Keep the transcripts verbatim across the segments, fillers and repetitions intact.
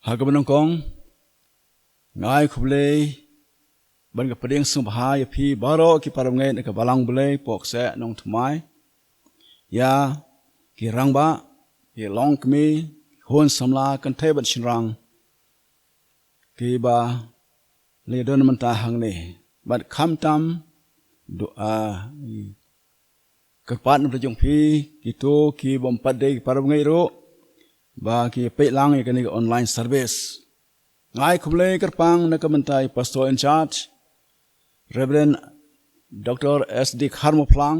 Ha kaba nyngkong, nga ai khublei bad nga pdiang sngewbha ïa phi baroh ki parabangeit na ka Balang Blei, Pohkseh Nongthymmai, ïa ki rangbah, ki longkmie, ki khun samla kynthei bad shynrang kiba la ïadon mynta hangne. Bad khamtam, du-, ah, kyrpad na ka bynta jong phi, kito ki bym pat dei ki parabangeit ruh, ba ki peit lang ïa kane ka online service. Nga ai khublei kyrpang na ka bynta i Pastor in charge, Reverend Doctor S D Kharmawphlang,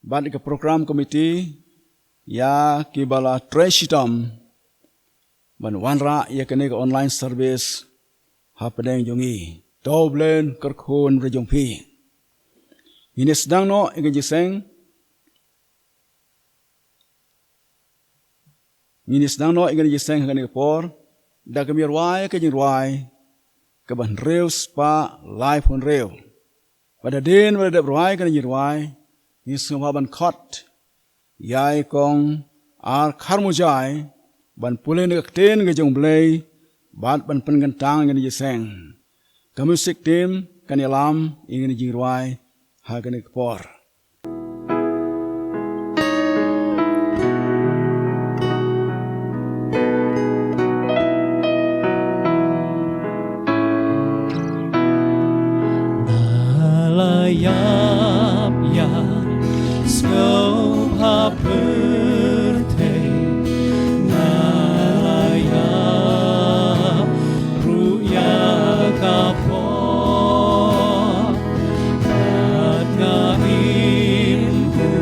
bad ka program committee, ïa kiba la trei shitom ban wanrah ïa kane ka online service hapdeng jong ngi. To U Blei un kyrkhu na ka bynta jong phi. Ngin ïa sdang noh ïa ka jingïaseng. Ngin ïa sdang noh ïa kane ka jingïaseng ha kane ka por da ka jingïarwai, ka jingrwai kaba hynriew spah laiphew hynriew. Bad hadien ba la dep rwai kane ka jingrwai, ngin sngewbha ban khot ïa i Kong R Kharmawjai ban pule na ka ktien ka jong U Blei bad ban pynkyntang ïa kane ka jingïaseng. Ka music team kan ïalam ïa kane ka jingrwai ha kane ka por. Nga la ïap ïa sngewbha pyrthei, nga la ïap ruh ïa ka pop. Bad nga im u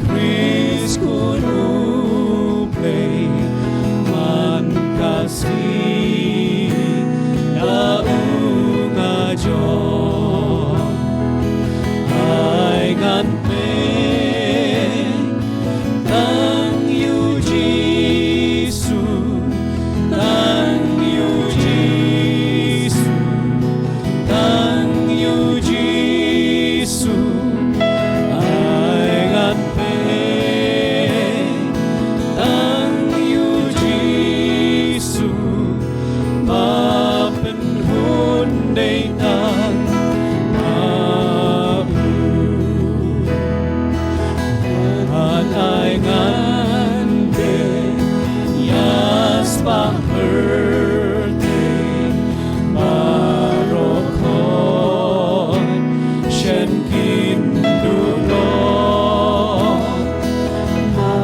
Khrist Khun U Blei, man ka sngi da u nga jop. Ai ngan peit tang ïa u Jisu, tang ïa u Jisu, tang ïa u Jisu. Ai ngan peit tang ïa u Jisu, ba pynhun dei tang ma u. Bad ai ngan peit ïa spah pyrthei baroh khun shen kin duh noh. Ma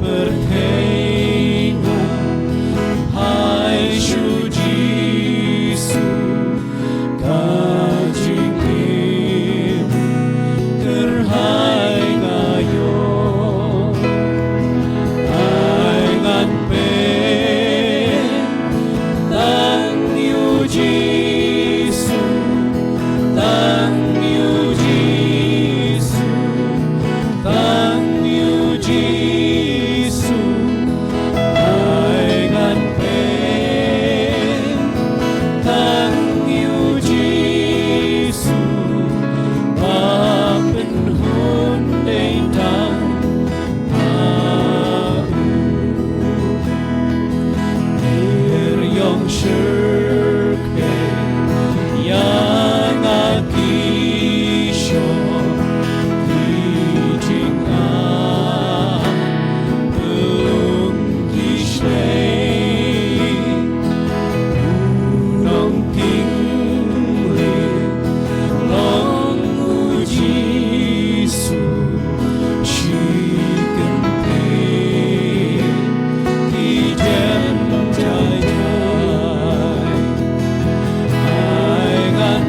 pyrthei ngan phai sha u Jisu, ka jingim kyrhai nga ïoh. Ai ngan peit tang ïa u Jisu, tang ïa u Jisu, tang ïa u Jisu. Ai ngan peit tang ïa u Jisu, ba pynhun dei tang ma u. Ngir ïong shyrkhei ïa nga ki shong ki jingangnud ki shlei. U nongkynrad long u Jisu shi kynthei ki jen jai jai. Ai ngan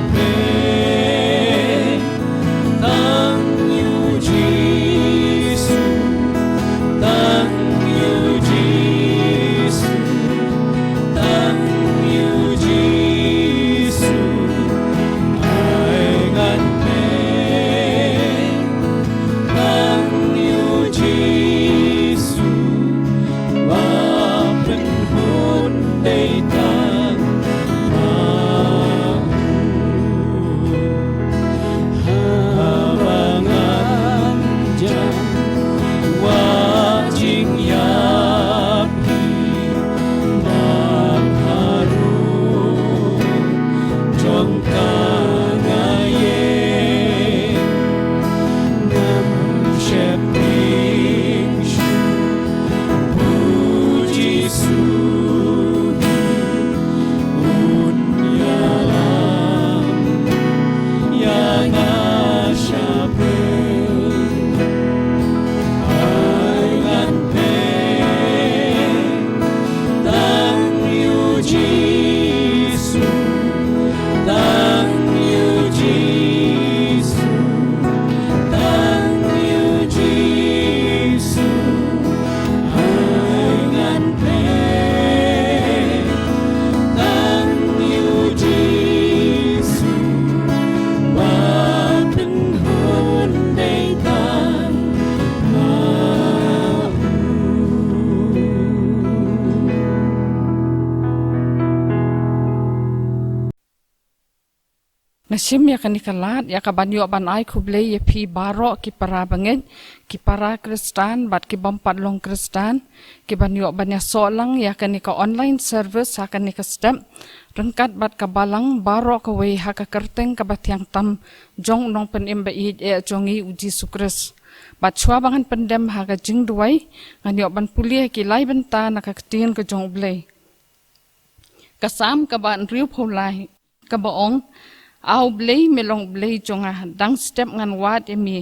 Shim ïa kane ka lad ïa ka ban ïoh ban ai khublei ïa phi baroh ki para bangeit, ki para Khristan bad ki bym pat long Khristan, ki ban ïoh ban ïasoh lang ïa kane ka online service ha kane ka step ryngkat bad ka balang baroh kawei ha ka kyrteng kaba thiang tam jong u Nongpynim ba ïeit eh jong ngi u Jisu Khrist. Bad shuwa ba ngan pyndem ha ka jingduwai, ngan ïoh ban pule ki lai bynta na ka ktien ka jong U Blei. Ka Salm kaba hynriewphew lai kaba ong, A U Blei, me long U Blei jong nga, dang step ngan wad ïa me.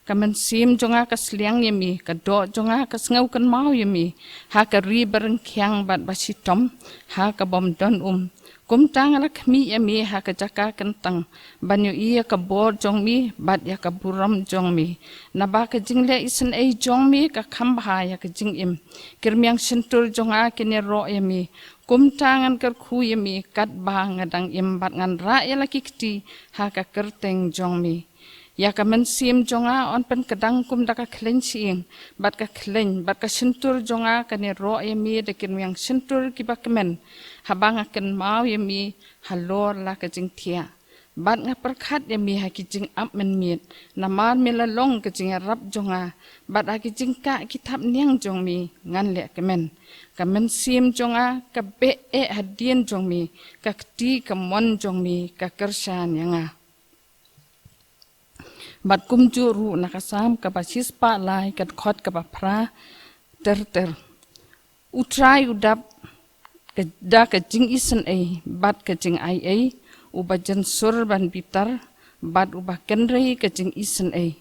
Ka mynsiem jong nga ka sliang ïa me, ka doh jong nga ka sngewkynmaw ïa me, ha ka ri ba ryngkhiang bad ba shitom, ha ka bym don um. Kumta nga la khmih ïa me ha ka jaka kyntang, ban ïohi ïa ka bor jong me bad ïa ka burom jong me. Naba ka jingleh isynei jong me ka kham bha ïa ka jingim. Ki rmiang shyntur jong nga kin ïaroh ïa me. Kumta ngan kyrkhu ïa me katba nga dang im bad ngan rah ïa la ki kti ha ka kyrteng jong me. Ïa ka mynsiem jong nga yn pynkdang kum da ka khleiñ shyieng bad ka khleiñ, bad ka shyntur jong nga kan ïaroh ïa me da ki rmiang shyntur kiba kmen, haba nga kynmaw ïa me halor la ka jingthiah. Bad nga pyrkhat ïa me ha ki jingap mynmiet, namar me la long ka jingïarap jong nga, bad ha ki jingkah ki thapniang jong me ngan leh kmen. Ka mynsiem jong nga ka beh eh hadien jong me, ka kti kamon jong me ka kyrshan ïa nga. Bad kumjuh ruh na ka Salm kaba shispah lai ka dkhot kaba phra ter ter. U Trai u dap ka, da ka jingisynei bad ka jingaiei, uba jynsur ban bitar, bad uba kynrei ka jingisynei.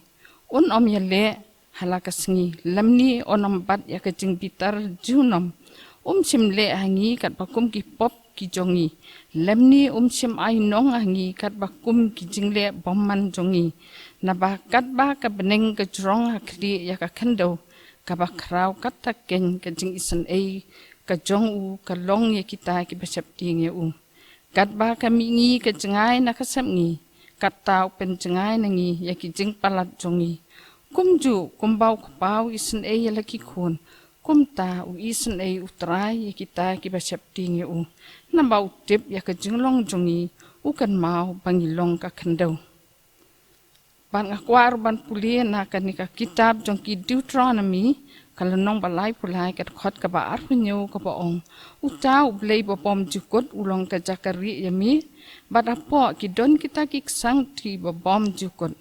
Un ym ïaleh ha la ka sngi, lymne un ym bat ïa ka jingbitar junom. Um shym leh ha ngi katba kum ki pop ki jong ngi, lymne um shym ai nong ha ngi katba kum ki jingleh bymman jong ngi. Naba katba ka bneng ka jrong ha khlieh ïa ka khyndew, kaba khraw katta keiñ ka jingisynei ka jong u ka long ïa kita kiba sheptieng ïa u. Katba ka mihngi ka jngai na ka sepngi, katta u pynjngai na ngi ïa ki jingpalat jong ngi. Kumjuh kumba u kpa u isynei ïa la ki khun, kumta u isynei U Trai ïa kita kiba sheptieng ïa u. Naba u tip ïa ka jinglong jong ngi, u kynmaw ba ngi long ka khyndew. Bad nga kwah ruh ban pule na kane ka kitab jong ki Deuteronomy, ka lynnong ba laiphew lai, ka dkhot kaba arphew hynñiew, kaba ong, Uta U Blei ba bymjukut u long ka jaka rieh ïa me, bad hapoh ki don kita ki ksangti ba bymjukut.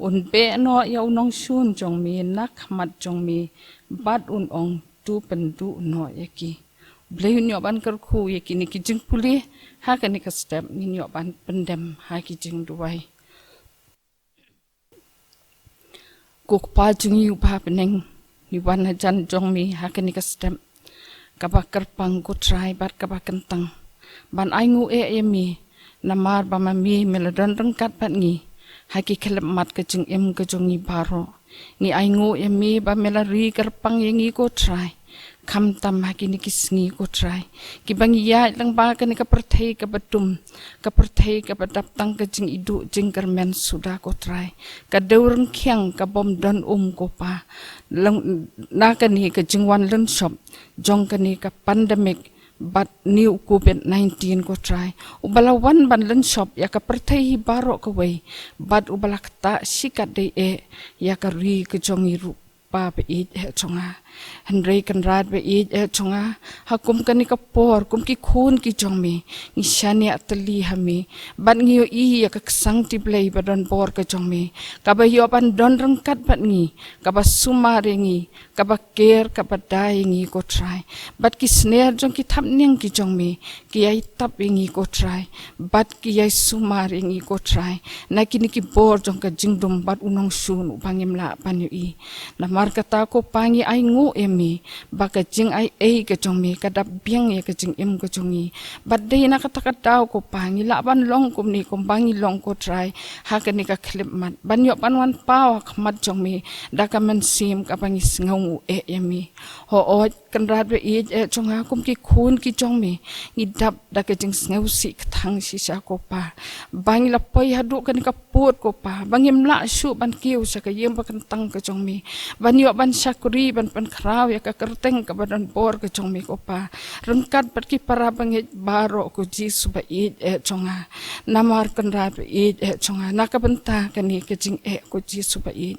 Un beh noh ïa u nongshun jong me na khmat jong me, bad un ong, To pynduh noh ïa ki. U Blei un ïoh ban kyrkhu ïa kine ki jingpule. Ha kane ka step ngin ïoh ban pyndem ha ki jingduwai. Ko Kpa jong ngi uba ha bneng, ngi wan hajan jong me ha kane ka step kaba kyrpang, ko Trai, bad kaba kyntang, ban ainguh eh ïa me, namar ba ma me me la don ryngkat bad ngi ha ki khyllipmat ka jingim ka jong ngi baroh. Ngi ainguh ïa me ba me la ri kyrpang ïa ngi, ko Trai, khamtam ha kine ki sngi, ko Trai, kiba ngi ïaid lyngba kane ka pyrthei kaba dum, ka pyrthei kaba dap tang ka jingïaduh jingkyrmen suda, ko Trai, ka dewryngkhiang ka bym don um, ko Pa, lyng-, na kane ka jingwan lynshop jong kane ka pandemic bad une u covid nineteen, ko Trai, uba la wan ban lynshop ïa ka pyrthei hi baroh kawei, bad uba la ktah shikatdei eh ïa ka ri ka jong ngi ruh, Pa ba ïeit eh jong nga. Hynrei Kynrad ba ïeit eh jong nga, ha kum kane ka por, kum ki khun ki jong me, ngi shaniah tylli ha me, bad ngi ïohi ïa ka ksangti Blei ba don bor ka jong me, kaba ïoh ban don ryngkat bad ngi, kaba sumar ïa ngi, kaba ker, kaba dai ïa ngi, ko Trai. Bad ki sner jong ki thapniang ki jong me ki ïai tap ïa ngi, ko Trai, bad ki ïai sumar ïa ngi, ko Trai, na kine ki bor jong ka jingdum bad u nongshun uba ngim lah ban ïohi. Namar kata, ko Pa, ngi ainguh ïa me ba ka jingaiei ka jong me ka dap biang ïa ka jingim ka jong ngi. Bad dei na kata ka daw, ko Pa, ngi lah ban long kumne kumba ngi long, ko Trai, ha kane ka khyllipmat, ban ïoh ban wan paw ha khmat jong me da ka mynsiem kaba ngi sngewnguh eh ïa me. Hooid, Kynrad ba ïeit eh jong nga, kum ki khun ki jong me, ngi dap da ka jingsngewsih ktha khang shisha ko Pa. Ba ngi la poi haduh kane ka pud ko Pa, ba ngim lah shuh ban kiew sha ka ïing ba kyntang ka jong me, ban ïoh ban shakri, ban pynkhraw ïa ka kyrteng kaba don bor ka jong me ko Pa, ryngkat bad ki para bangeit baroh ko Jisu ba ïeit eh jong nga. Namar Kynrad ba ïeit eh jong nga, na ka bynta kane ka jingeh ko Jisu ba ïeit.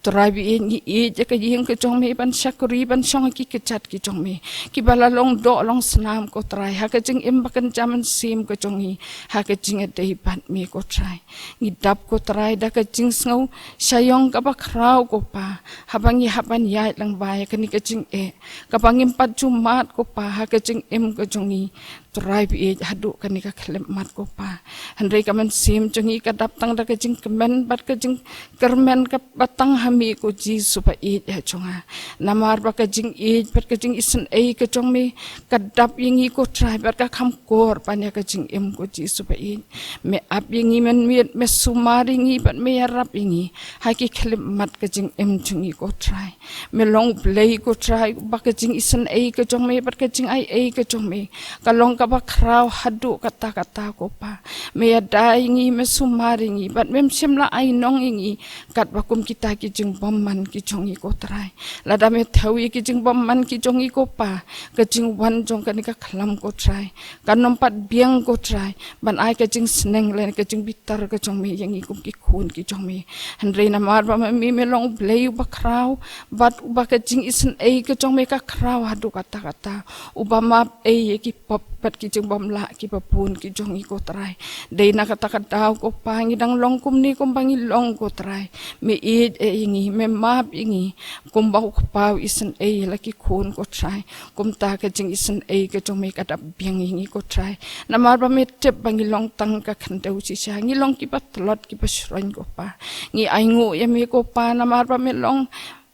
Trai ba ïeit, ngi ïeit ïa ka ïing ka jong me, ban shakri, ban shong ha ki kjat ki jong me, kiba la long doh long snam ko Trai, ha ka jingim ba kynja mynsiem ka jong ngi, ha ka jingïadei bad me ko Trai. Ngi dap ko Trai da ka jingsngew shaiong kaba khraw ko Pa, haba ngi hap ban ïaid lyngba ïa kane ka jingeh, kaba ngim pat ju mad ko Pa, ha ka jingim ka jong ngi. Trai ba ïeit, haduh kane ka khyllipmat ko Pa, hynrei ka mynsiem jong ngi ka dap tang da ka jingkmen bad ka jingkyrmen kaba tang ha me ko Jisu ba ïeit eh jong nga. Namar ba ka jingïeit bad ka jingisynei ka jong me ka dap ïa ngi ko Trai, bad ka kham kor ban ïa ka jingim ko Jisu ba ïeit. Me ap ïa ngi mynmiet, me sumar ïa ngi bad me ïarap ïa ngi ha ki khyllipmat ka jingim jong ngi ko Trai. Me long U Blei ko Trai, ba ka jingisynei ka jong me bad ka jingaiei ka jong me ka long kaba khraw haduh katta katta ko Pa. Me ïada ïa ngi, me sumar ïa ngi, bad mem shym la ainong ïa ngi katba kum kita ki jingbymman ki jong ngi ko Trai. Lada me thew ïa ki jingbymman ki jong ngi ko Pa, ka jingwan jong kane ka khlam ko Trai kan ym pat biang ko Trai, ban ai ka jingsneng lane ka jingbitar ka jong me ïa ngi kum ki khun ki jong me. Hynrei namar ba ma me me long U Blei uba khraw, bad uba ka jingisynei ka jong me ka khraw haduh katta katta, uba map ei ïa ki pop bad ki jingbymlah kiba bun ki jong ngi ko Trai. Dei na kata ka daw ko Pa ngi dang long kumne kumba ngi long ko Trai. Me ïeit eh ïa ngi, me map ïa ngi, kumba u kpa u isynei ïa la ki khun ko Trai, kumta ka jingisynei ka jong me ka dap biang ïa ngi ko Trai. Namar ba me tip ba ngi long tang ka khyndew shisha, ngi long kiba tlot kiba shroiñ ko Pa. Ngi ainguh ïa me ko Pa, namar ba me long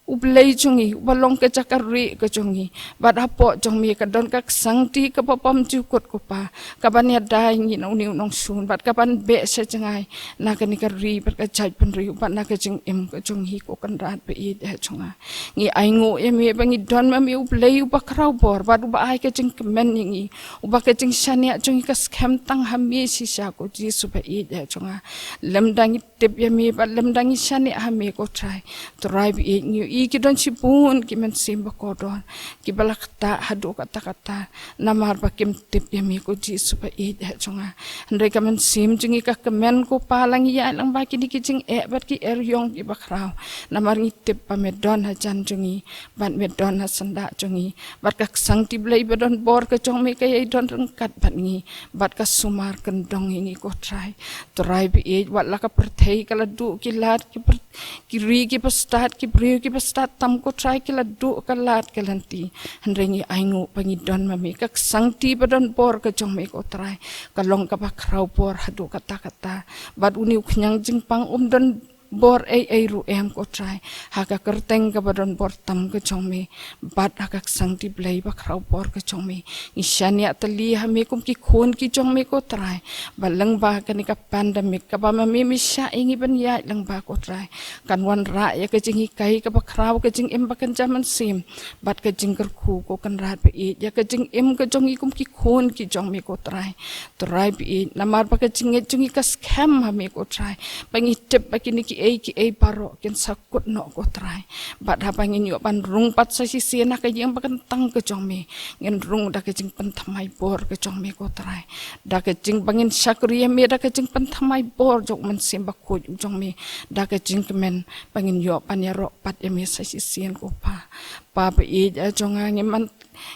U Blei jong ngi, uba long ka jaka rieh ka jong ngi, bad hapoh jong me ka don ka ksangti kaba bymjukut ko Pa, kaban ïada ïa ngi na une u nongshun, bad kaban beh sha jngai na kane ka ri bad ka jaitbynriew bad na ka jingim ka jong ngi ko Kynrad ba ïeit eh jong nga. Ngi ainguh ïa me ba ngi don ma me U Blei uba khraw bor, bad uba ai ka jingkmen ïa ngi, uba ka jingshaniah jong ngi ka skhem tang ha me shisha ko Jisu ba ïeit eh jong nga. Lymda ngi tip ïa me bad lymda ngi shaniah ha me ko Trai, Trai ba ïeit, ngi ïohi ki don shibun ki mynsiem ba kordor kiba la ktah haduh katta katta, namar ba kim tip ïa me ko Jisu ba ïeit eh jong nga. Hynrei ka mynsiem jong ngi ka kmen ko Pa, la ngi ïaid lyngba kine ki jingeh bad ki eriong kiba khraw, namar ngi tip ba me don hajan jong ngi, bad me don ha syndah jong ngi, bad ka ksangti Blei ba don bor ka jong me ka ïai don ryngkat bad ngi, bad ka sumar kyndong ïa ngi ko Trai. Trai ba ïeit, wat la ka pyrthei ka la duh ki lad ki pyr-, ki ri kiba stad, ki briew kiba stad tam ko Trai, ki la duh ka lad ka lynti, hynrei ngi ainguh ba ngi don ma me. Ka ksangti ba don bor ka jong me ko Trai ka long kaba khraw bor haduh katta katta, bad une u khñiang jingpang um don bor ei ei ruh em ko Trai, ha ka kyrteng kaba don bor tam ka jong me, bad ha ka ksangti Blei ba khraw bor ka jong me. Ngi shaniah tylli ha me kum ki khun ki jong me ko Trai, ba lyngba kane ka pandemic kaba ma me me shah ïa ngi ban ïaid lyngba ko Trai, kan wanrah ïa ka jinghikai kaba khraw, ka jingim ba kynja mynsiem, bad ka jingkyrkhu ko Kynrad ba ïeit, ïa ka jingim ka jong ngi kum ki khun ki jong me ko Trai. Trai ba ïeit, namar ba ka jingngeit jong ngi ka skhem ha me ko Trai, ba ngi tip ba kine kiei kiei baroh kin sa kut noh ko Trai, bad haba ngin ïoh ban rung pat sa shisien ha ka ïing ba kyntang ka jong me, ngin rung da ka jingpynthymmai bor ka jong me ko Trai, da ka jing ba ngin shakri ïa me da ka jingpynthymmai bor jong U Mynsiem Bakhuid u jong me, da ka jingkmen ba ngin ïoh ban ïaroh pat ïa me sa shisien ko Pa. Pa ba ïeit eh jong nga, ngim man,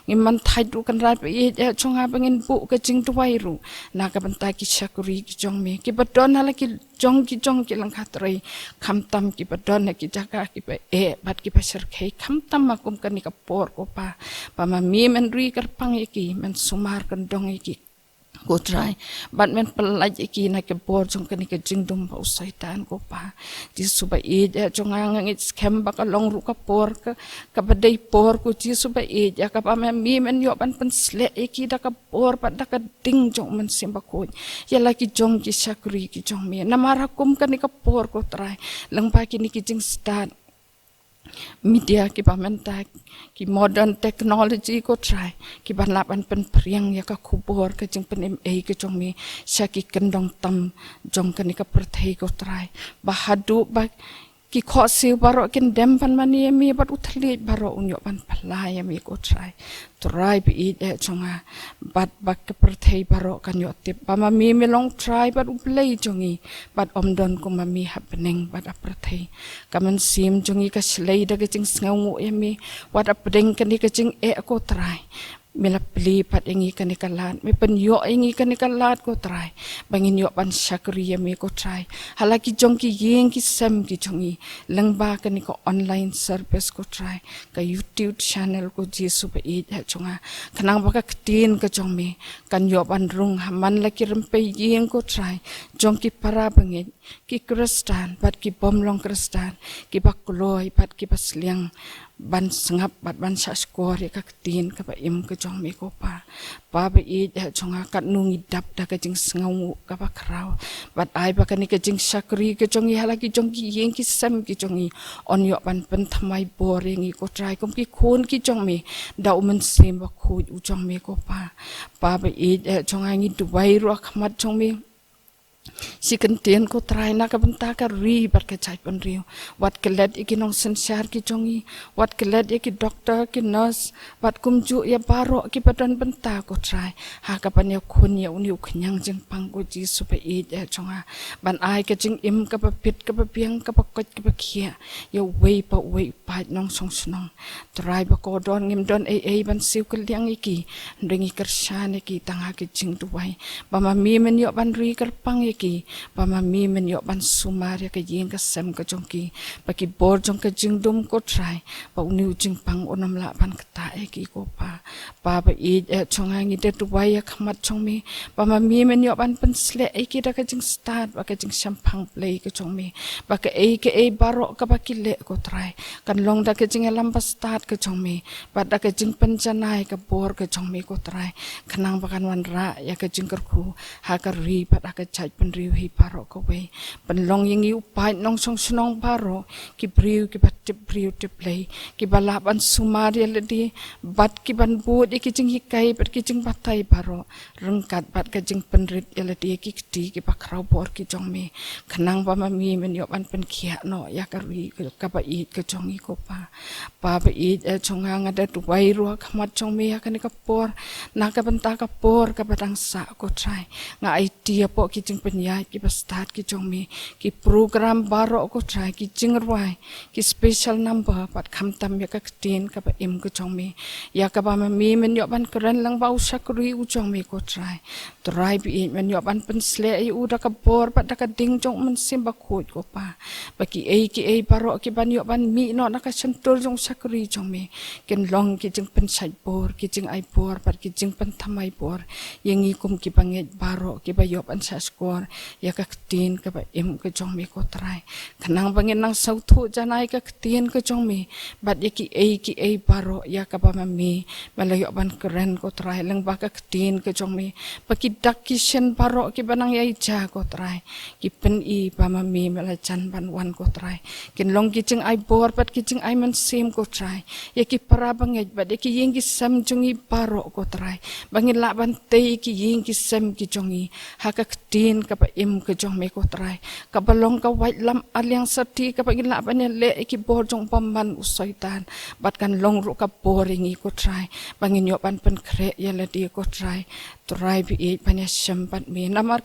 ngim man thait ruh Kynrad ba ïeit eh jong nga ba ngin buh ka jingduwai ruh na ka bynta ki shakri ki jong me kiba don ha la ki jong ki jong ki lyngkha trei, khamtam kiba don ha ki jaka kiba eh bad kiba shyrkhei, khamtam ha kum kane ka por ko Pa, ba ma me men ri kyrpang ïa ki, men sumar kyndong ïa ki ko Trai, bad men pyllait ïa ki na ka bor jong kane ka jingdum ba u Soitan ko Pa. Jisu ba ïeit eh jong nga, nga ngeit skhem ba ka long ruh ka por ka, kaba dei por ko Jisu ba ïeit, ïa kaba ma me men ïoh ban pynsleh ïa ki da ka bor bad da ka ding jong U Mynsiem Bakhuid, ïa la ki jong ki shakri ki jong me. Namar ha kum kane ka por ko Trai, lyngba kine ki jingstad media kiba mynta, ki modern technology ko Trai, kiban lah ban pynphriang ïa ka khubor ka jingpynim ei ka jong me sha ki kyndong tam jong kane ka pyrthei ko Trai. Ba haduh ba ki khohsiew baroh kin dem ban mane ïa me bad u thylliej baroh un ïoh ban phylla ïa me ko Trai. Trai ba ïeit eh jong nga, bad ba ka pyrthei baroh kan ïoh tip ba ma me me long Trai bad U Blei jong ngi, bad ym don kum ma me ha bneng bad ha pyrthei. Ka mynsiem jong ngi ka shlei da ka jingsngewnguh ïa me, wat hapdeng kane ka jingeh ko Trai, me la plie pat ïa ngi kane ka lad, me pynïoh ïa ngi kane ka lad ko Trai, ba ngin ïoh ban shakri ïa me ko Trai ha la ki jong ki ïing ki sem ki jong ngi, lyngba kane ka online service ko Trai, ka YouTube channel ko Jisu ba ïeit eh jong nga. Khnang ba ka ktien ka jong me kan ïoh ban rung ha man la ki rympei ïing ko Trai, jong ki para bangeit, ki Khristan bad ki bym long Khristan, kiba kloi bad kiba sliang ban sngap bad ban shahshkor ïa ka ktien kaba im ka jong me ko Pa. Pa ba ïeit eh jong nga, katno ngi dap da ka jingsngewnguh kaba khraw, bad ai ba kane ka jingshakri ka jong ngi ha la ki jong ki ïing ki sem ki jong ngi yn ïoh ban pynthymmai bor ïa ngi ko Trai, kum ki khun ki jong me da U Mynsiem Bakhuid u jong me ko Pa. Pa ba ïeit eh jong nga, ngi duwai ruh ha khmat jong me shi kyntien ko Trai na ka bynta ka ri bad ka jaitbynriew. Wat klet ïa ki nongsynshar ki jong ngi, wat klet ïa ki doktor, ki nurse, wat kumjuh ïa baroh kiba don bynta ko Trai ha kaban ïakhun ïa une u khñiang jingpang ko Jisu ba ïeit eh jong nga, ban ai ka jingim kaba bit kaba biang, kaba koit kaba khiah ïa uwei pa uwei u paid nongshong shnong. Trai ba ko don, ngim don ei ei ban siew kylliang ïa ki, hynrei ngi kyrshan ïa ki tang ha ka jingduwai ba ma me men ïoh ban ri kyrpang ïa ki, ba ma me men ïoh ban sumar ïa ka ïing ka sem ka jong ki, ba ki bor jong ka jingdum ko Trai, ba une u jingpang un ym lah ban ktah ïa ki ko Pa. Pa ba ïeit eh jong nga, ngi da duwai ha khmat jong me ba ma me men ïoh ban pynsleh ïa ki da ka jingstad bad ka jingshemphang Blei ka jong me, ba kaei kaei baroh kaba ki leh ko Trai, kan long da ka jingïalam bastad ka jong me bad da ka jingpynjanai ka bor ka jong me ko Trai, khnang ba kan wanrah ïa ka jingkyrkhu ha ka ri bad ha ka jaitbynriew hi baroh kawei. Pynlong ïa ngi u paid nongshong shnong baroh ki briew kiba tip briew tip Blei, kiba lah ban sumar ïa lade bad kiban bud ïa ki jinghikai bad ki jingbatai baroh ryngkat bad ka jingpynrit ïa lade ïa ki kti kiba khraw bor ki jong me, khnang ba ma me men ïoh ban pynkhiah noh ïa ka ri kaba ïeit ka jong ngi ko Pa. Pa ba ïeit eh jong nga, nga da duwai ruh ha khmat jong me ha kane ka por na ka bynta ka por kaba dang sah ko Trai. Nga aiti hapoh ki jingpynïaid kiba stad ki jong me ki program baroh ko Trai, ki jingrwai, ki special number bad khamtam ïa ka ktien kaba im ka jong me, ïa kaba ma me men ïoh ban kren lyngba u shakri u jong me ko Trai. Trai ba ïeit, men ïoh ban pynsleh ïa u da ka bor bad da ka ding jong U Mynsiem Bakhuid ko Pa, ba kiei kiei baroh kiban ïoh ban mih noh na ka shyntur jong u shakri jong me kin long ki jingpynshait bor, ki jingai bor bad ki jingpynthymmai bor ïa ngi kum ki bangeit baroh kiba ïoh ban shahshkor ïa ka ktien kaba im ka jong me ko Trai, khnang ba ngin nang sngewthuh janai ka ktien ka jong me bad ïa kiei kiei baroh ïa kaba ma me me la ïoh ban kren ko Trai lyngba ka ktien ka jong me, ba ki dak ki shin baroh kiba nang ïai jia ko Trai, ki pyni ba ma me me la jan ban wan ko Trai, kin long ki jingai bor bad ki jingai mynsiem ko Trai ïa ki para bangeit bad ïa ki ïing ki sem jong ngi baroh ko Trai, ba ngin lah ban tei ïa ki ïing ki sem ki jong ngi ha ka ktien kaba im ka jong me ko Trai, kaba long ka waitlam aliang syrti kaba ngin lah ban ïaleh ïa ki bor jong u bymman u Soitan, bad kan long ruh ka bor ïa ngi ko Trai ba ngin ïoh ban pynkhreh ïa lade ko Trai. Trai ba ïeit, ban ïashem bad me namar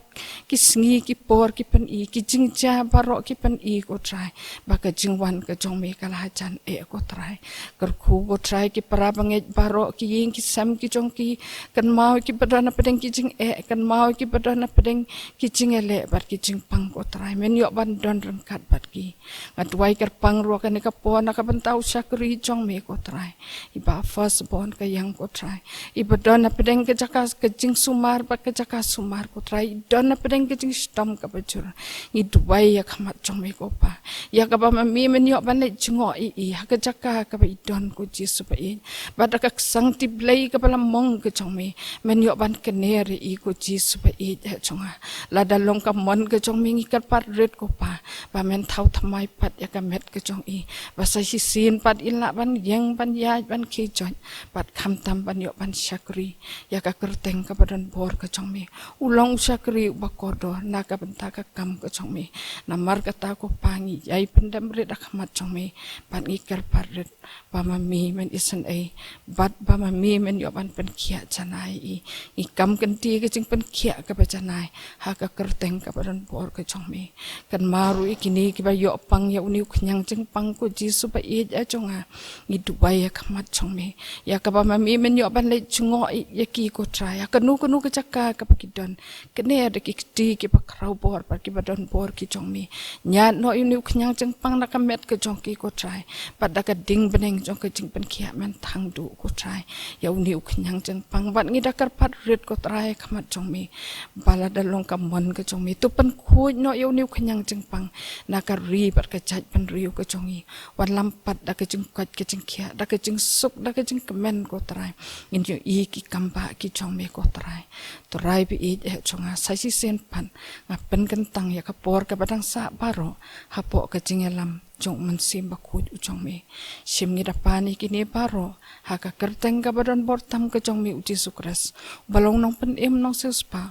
ki sngi ki por ki pyni, ki jingjia baroh ki pyni ko Trai ba ka jingwan ka jong me ka la hajan eh ko Trai. Kyrkhu ko Trai ki para bangeit baroh, ki ïing ki sem ki jong ki, kynmaw kiba don hapdeng ki jingeh, kynmaw kiba don hapdeng ki jingïaleh bad ki jingpang ko Trai, men ïoh ban don ryngkat bad ki. Nga duwai kyrpang ruh ha kane ka por na ka bynta u shakri jong me ko Trai, i Bah Firstborn Kaiang ko Trai, iba don hapdeng ka jaka ka jingsumar bad ka jaka sumar ko Trai, i don hapdeng ka jingshitom kaba jur. Ngi duwai ïa ka khmat jong me ko Pa, ïa kaba ma me men ïoh ban leit jngoh ïa i ha ka jaka kaba i don ko Jisu ba ïeit, bad da ka ksangti Blei kaba la mong ka jong me men ïoh ban kner ïa i ko Jisu ba ïeit eh jong nga. Lada long ka mon ka jong me, ngi kyrpad rit ko Pa, Ba men thaw thymmai pat ïa ka met ka jong i, ba sa shisien pat in lah ban ïeng ban ïaid ban khie joit, bad khamtam ban ïoh ban shakri ïa ka kyrteng kaba don bor ka jong me. U long u shakri uba kordor na ka bynta ka kam ka jong me. Namar kata ko Pa, ngi ïai pyndem rit ha khmat jong me, bad ngi kyrpad rit ba ma me men isynei, bad ba ma me men ïoh ban pynkhiah janai ïa i. Ngi kam kynti ka jingpynkhiah kaba janai ha ka kyrteng kaba don bor ka jong me. Kynmaw ruh ïa kine kiba ïoh pang ïa une u khñiang jingpang, ko Jisu ba ïeit jong nga. Ngi duwai ha khmat jong me ïa kaba ma me men ïoh ban leit jngoh ïa ki, ko Trai, ha kano kano ka jaka kaba ki don. Kane da ki kti kiba khraw bor bad kiba don bor ki jong me. Ñiad noh ïa une u khñiang jingpang na ka met ka jong ki, ko Trai, bad da ka ding bneng jong ka jingpynkhiah men thang duh, ko Trai, ïa une u khñiang jingpang. Bad ngi da kyrpad rit, ko Trai, ha khmat jong me, ba lada long ka mon ka jong me, to pynkhuid noh ïa une u khñiang jingpang na ka ri bad ka jaitbynriew ka jong ngi. Wallam pat da ka jingkoit ka jingkhiah, da ka jingsuk, da ka jingkmen, ko Trai, ngin ïohi ki kam ba ki jong me, ko Trai. Trai ba ïeit jong nga, sa shisien pat nga pynkyntang ïa ka por kaba dang sah baroh hapoh ka jingïalam jong u Mynsiem Bakhuid u jong me. Shim ngi da pan ïa kine baroh ha ka kyrteng kaba don bor tam ka jong me, u Jisu Khrist, uba long u Nongpynim, Nongsiewspah,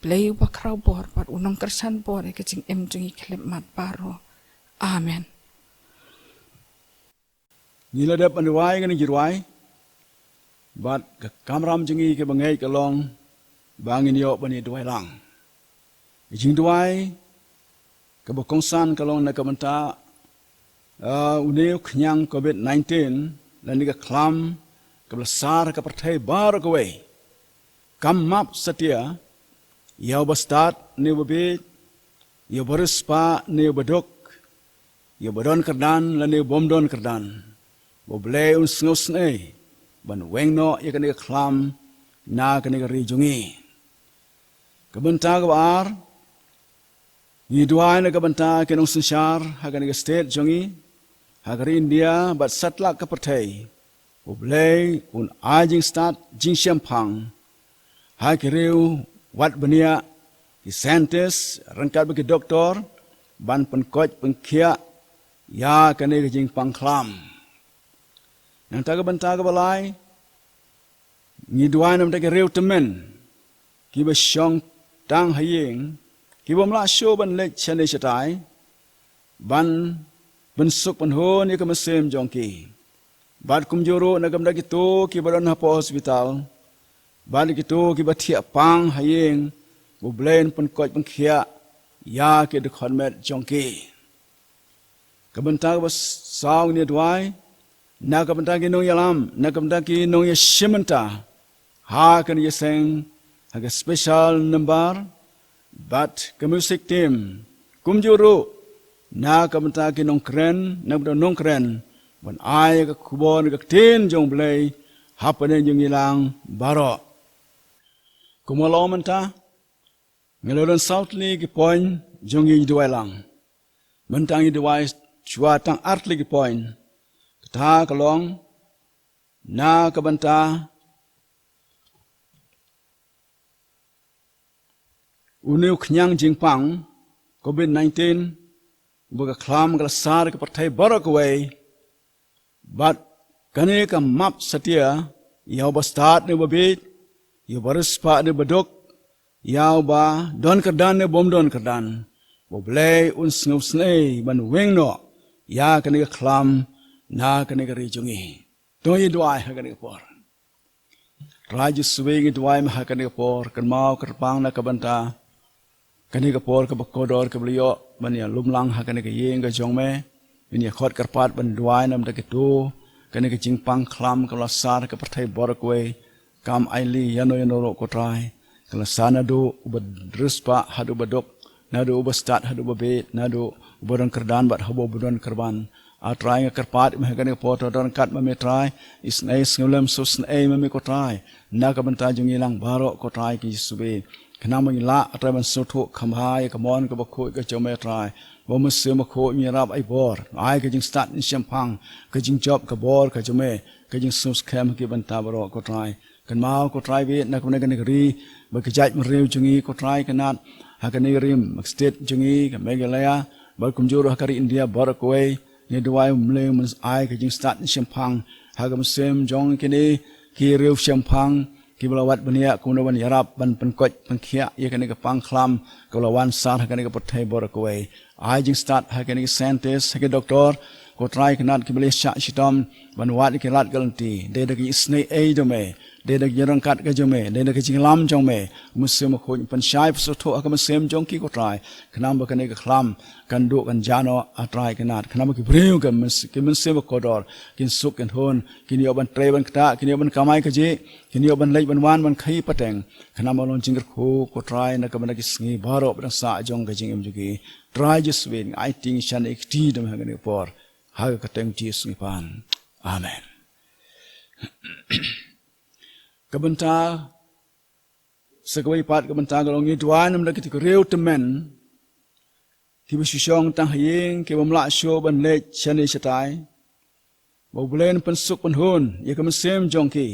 Blei uba khraw bor bad u Nongkyrshan bor ïa ka jingim jong ngi khyllipmat baroh. Amen. Ngi la dep ban duwai, ngan duwai. Bad ka kamram jong ngi kaba ngeit ka long ba ngin ïoh ban ïa duwai lang. Ka jingduwai kaba kongsan ka long na ka bynta, ah, une u khñiang covid nineteen, lane ka khlam kaba la sar ha ka pyrthei baroh kawei. Kam map satia ïa uba stad ne uba bieit, ïa uba riewspah ne uba duk, ïa uba don kyrdan lane uba ym don kyrdan. Ba U Blei un sngewsynei ban weng noh ïa kane ka khlam na kane ka ri jong ngi. Ka bynta kaba ar, ngi duwai na ka bynta ki nongsynshar ha kane ka state jong ngi, ha ka ri India bad satlak ka pyrthei. U Blei un ai jingstad jingshemphang ha ki riew wat bniah, ki scientist ryngkat bad ki doktor, ban pynkoit pynkhiah ïa kane ka jingpang khlam. Nangta ka bynta kaba lai, ngi duwai namar ki riew tymmen kiba shong tang ha ïing, kibym lah shuh ban leit shane shatai ban pynsuk pynhun ïa ka mynsiem jong ki. Bad kumjuh ruh na ka bynta kito kiba don hapoh hospital, bad kito kiba thiah pang ha ïing, U Blei un pynkoit pynkhiah ïa ki dkhot met jong ki. Ka bynta kaba saw, ngi duwai na ka bynta ki nongïalam, na ka bynta ki nongïashim bynta ha kane ka seng, ha ka special number bad ka music team. Kumjuh ruh na ka bynta ki nongkren, na ka bynta nongkren ban ai ka khubor, ka ktien jong U Blei hapdeng jong ngi lang baroh. Kumba long mynta, ngi la don saw tylli ki point jong ngi duwai lang. Mynta ngi duwai shuwa tang ar tylli ki point. Kata ka long na ka bynta une u khñiang jingpang covid nineteen, ba ka khlam ka la sar ka pyrthei baroh kawei. Bad kane ka map satia ïa uba stad ne uba bieit, ïa uba riewspah ne uba duk, ïa uba don kyrdan ne uba ym don kyrdan. Ba U Blei un sngewsynei ban weng noh ïa kane ka khlam na kane ka ri jong ngi. To ngi duwai ha kane ka por. Trai Jisu, ngi duwai ma ha kane ka por, kynmaw kyrpang na ka bynta kane ka por kaba kordor kaba la ïoh ban ïalum lang ha kane ka ïing ka jong me. Ngin ïa khot kyrpad ban duwai namar kito, kane ka jingpang khlam ka la sar ka pyrthei baroh kawei. Kam ailad ïano ïano ruh, ko Trai, ka la sar naduh uba riewspah haduh uba duk, naduh uba stad haduh uba bieit, naduh uba don kyrdan bad haduh uba ym don kyrdan. A Trai, nga kyrpad ma ha kane ka por, to don ryngkat ma me Trai. Isynei sngewlem sngewsynei ma me, ko Trai, na ka bynta jong ngi lang baroh, ko Trai Jisu. Khnang ba ngin lah, a Trai, ban sngewthuh kham bha ïa ka mon kaba khuid ka jong me Trai. Ba u Mynsiem Bakhuid un ïarap, ai bor, ai ka jingstad jingshemphang, ka jingjop, ka bor ka jong me, ka jingsngewskhem ha ki bynta baroh, ko Trai. Kynmaw, ko Trai, bad na kane ka ri, bad ka jaitbynriew jong ngi, ko Trai, kane ha kane ka ri, ka state jong ngi ka Meghalaya, Bad kumjuh ruh ha ka ri India baroh kawei, ngi duwai U Blei men ai ka jingstad shemphang ha ka mynsiem jong kine ki riew shemphang kiba la wad bniah kumno ban ïarap ban pynkoit pynkhiah ïa kane ka pang khlam kaba la wan sar ha kane ka pyrthei baroh kawei. Ai jingstad ha kine ki scientist, ha ki doktor, ko Trai Kynrad, kiba la shah shitom ban wad ïa ki lad ki lynti, dei da ka jingisynei ei jong me, dei da ka jingryngkat ka jong me, dei da ka jingïalam jong me. Mynsiem Bakhuid pynshai pynsngewthuh ha ka mynsiem jong ki, ko Trai, khnang ba kane ka khlam kan duh kan jah noh, ah Trai Kynrad, khnang ba ki briew, ki myns-, ki mynsiem bakordor kin suk kin hun, kin ïoh ban trei ban ktah, kin ïoh ban kamai kajih, kin ïoh ban leit ban wan ban khaïi pateng, khnang ba long jingkyrkhu, ko Trai, na ka bynta ki sngi baroh ba dang sah jong ka jingim jong ki. Trai Jisu, ngi aiti, ngi shaniah kti da me ha kane ka por, ha ka kyrteng Jisu ngi pan. Amen. Ka bynta, sa kawei pat ka bynta ka long, ngi duwai namar ki briew tymmen kiba shu shong tang ha ïing, ki bym lah shuh ban leit shane shatai, ba U Blei un pynsuk pynhun ïa ka mynsiem jong ki.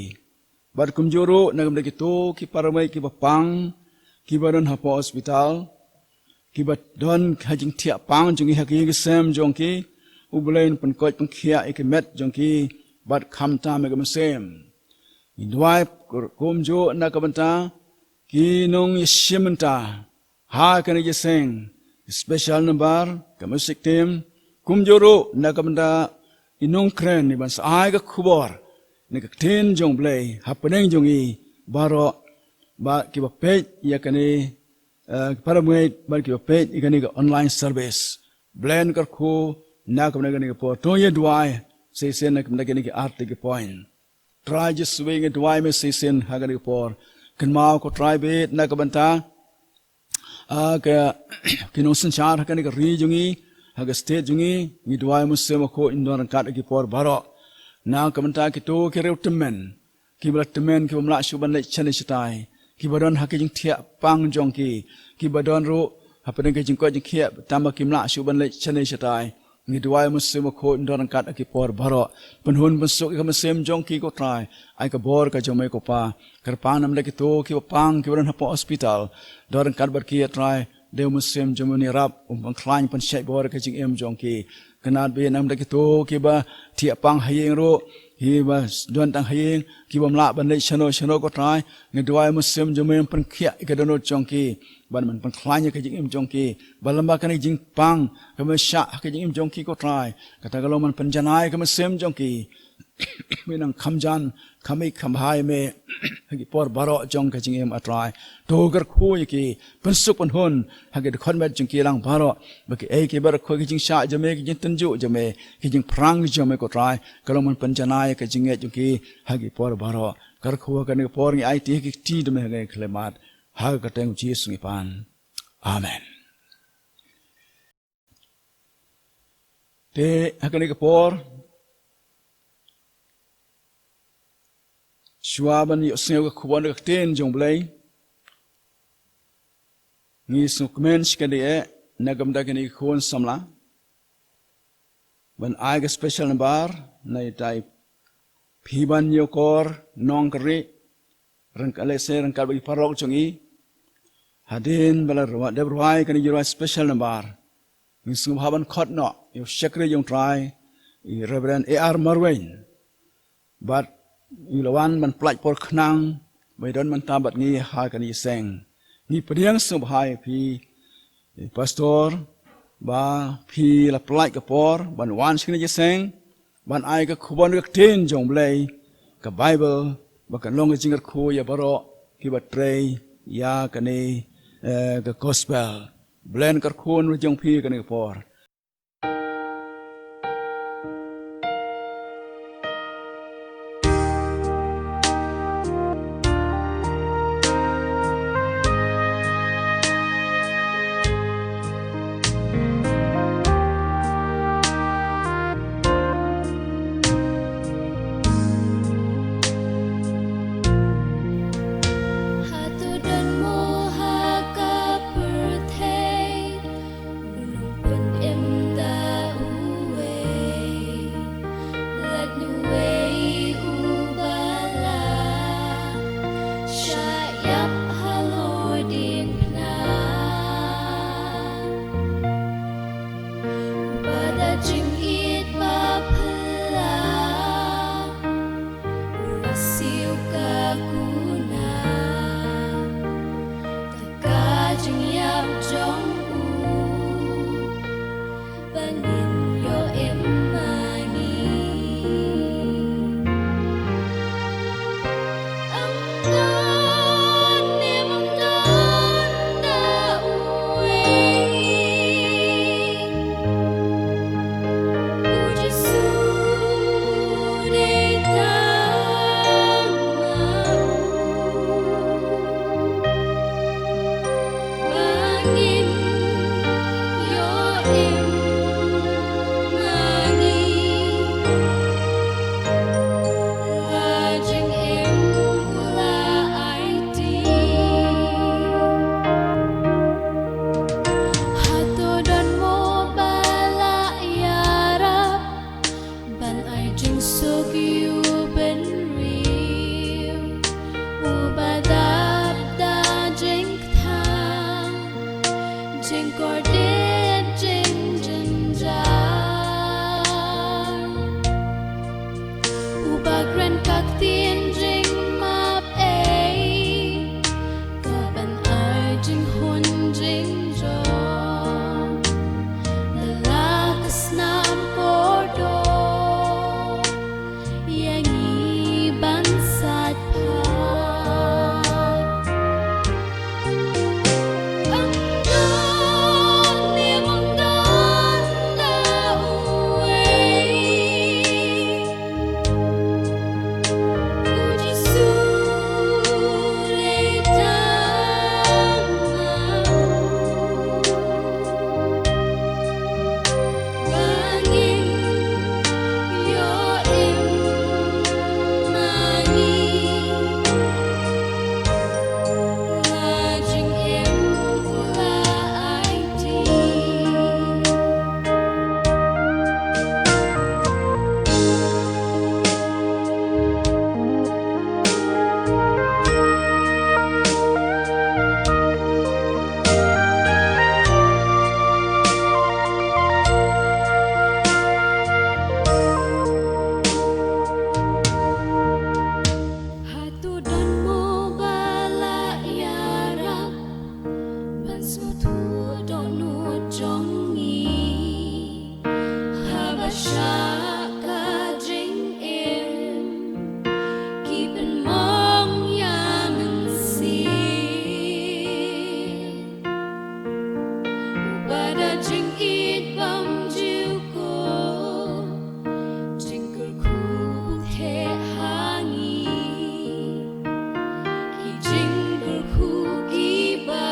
Bad kumjuh ruh na ka bynta kito ki para meit kiba pang, kiba don hapoh hospital, kiba don ha jingthiah pang jong ki ha ka ïing ka sem jong ki, U Blei un pynkoit pynkhiah ïa ki met jong ki bad khamtam ïa ka mynsiem. Ngi duwai kumjuh na ka bynta ki nongïashim bynta ha kane ka jingïaseng, special number, ka music team, kumjuh ruh na ka bynta ki nongkren, ïa ban sa ai ka khubor na ka ktien jong U Blei hapdeng jong ngi baroh, bad kiba peit ïa kane, eh, para meit, bad kiba peit ïa kane ka online service. U Blei un kyrkhu na ka bynta kane ka por. To ïa duwai shisien na ka bynta kine ki artylli ki point. Trai Jisu, ngi duwai me shisien ha kane ka por. Kynmaw, ko Trai, bad na ka bynta, ah, ka, ki nongsynshar ha kane ka ri jong ngi, ha ka state jong ngi, ngi duwai, Mynsiem Bakhuid, un don ryngkat ha ki por baroh. Na ka bynta kito ki briew tymmen, kiba la tymmen, ki bym lah shuh ban leit shane shatai, kiba don ha ka jingthiah pang jong ki, kiba don ruh hapdeng ka jingkoit jingkhiah, tangba kim lah shuh ban leit shane shatai. Ngi duwai, Mynsiem Bakhuid, un don ryngkat ha ki por baroh. Pynhun pynsuk ïa ka mynsiem jong ki, ko Trai. Ai ka bor ka jong me, ko Pa. Kyrpang namar kito kiba pang, kiba don hapoh hospital. Don ryngkat bad ki, ah Trai. Dei U Mynsiem jong me un ïarap, un pynkhlaiñ, pynshait bor ïa ka jingim jong ki. Kynad bad namar kito kiba thiah pang ha ïing ruh, kiba don tang ha ïing, ki bym lah ban leit shano shano, ko Trai. Ngi duwai, Mynsiem jong me un pynkhiah ïa ka dohnud jong ki, ban, ban pynkhlaiñ ïa ka jingim jong ki. Ba lyngba kane ka jingpang kaba shah ha ka jingim jong ki, ko Trai, kata ka long ban pynjanai ïa ka mynsiem jong ki. Me nang kham jan, kham ïeit, kham bha ïa me ha ki por baroh jong ka jingim, ah Trai. To kyrkhu ïa ki, pynsuk pynhun ha ki dkhot met jong ki lang baroh, ba kiei kiei baroh, ki jingshah jong me, ki jingtynjuh jong me, ki jingpyrshang jong me, ko Trai, ka long ban pynjanai ïa ka jingngeit jong ki ha ki por baroh. Kyrkhu ha kane ka por, ngi aiti ha ki kti jong me ha kane ka khyllipmat. Ha ka kyrteng Jisu ngi pan. Amen. Te ha kane ka por, shuwa ban ïohsngew ka khubor na ka ktien jong U Blei, ngi sngewkmen shikatdei eh na ka bynta kine ki khun samla ban ai ka special number na ita i Phi Ban Ïakor Nongkynrih, ryngkat, lehse ryngkat bad ki paralok jong ngi. Hadien ba la rwai, dep rwai kane ka jingrwai special number, ngi sngewbha ban khot noh ïa u shakri jong U Trai, i Reverend A R Marwein. Bad u la wan ban pyllait por khnang ba u don mynta bad ngi ha kane ka seng. Ngi pdiang sngewbha ïa phi, i Pastor, ba phi la pyllait ka por ban wan sha kane ka seng, ban ai ka khubor ka ktien jong U Blei, ka Baibl, ba kan long ka jingkyrkhu ïa baroh kiba trei ïa kane, eh, ka gospel. U Blei un kyrkhu ïa jong phi kane ka por. Hato don mo ha ka pyrthei, u nongpynim Jingkordit jingjynjar. U ba kren ka ktien jingmap ei, ka ban ai jinghun jingjop. Lada ka snam kordor ïa ngi ban sait phai. Ym don ne ym don da uwei. U Jisu dei tang ma u. Ba ngin ïoh im ma ngi. La jingim u la aiti. Hato don mo ba la ïarap ban sngewthuh dohnud jong ngi? Haba shah ka jingim ki pynmong ïa mynsiem. Ba da jingïeit bymjukut, jingkyrkhu u theh ha ngi, ki jingkyrkhu kiba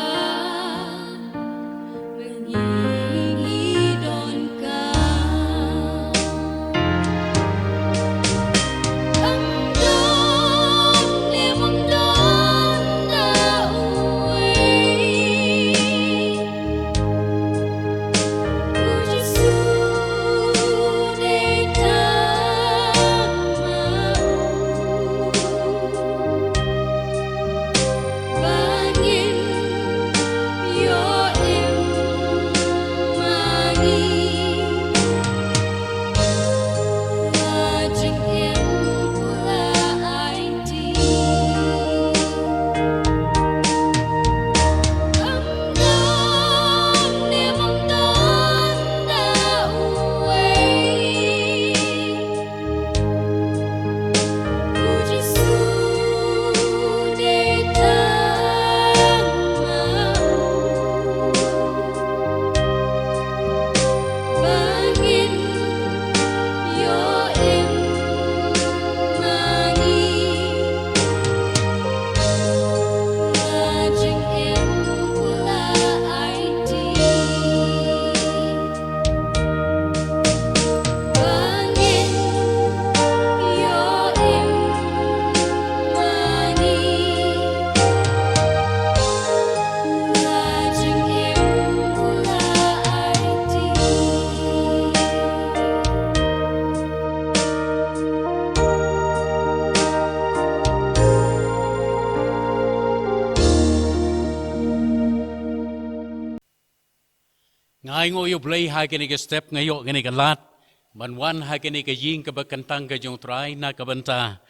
Nga ainguh ïa U Blei ha kane ka step, nga ïoh kane ka lad ban wan ha kane ka ïing kaba kyntang ka jong U Trai na ka bynta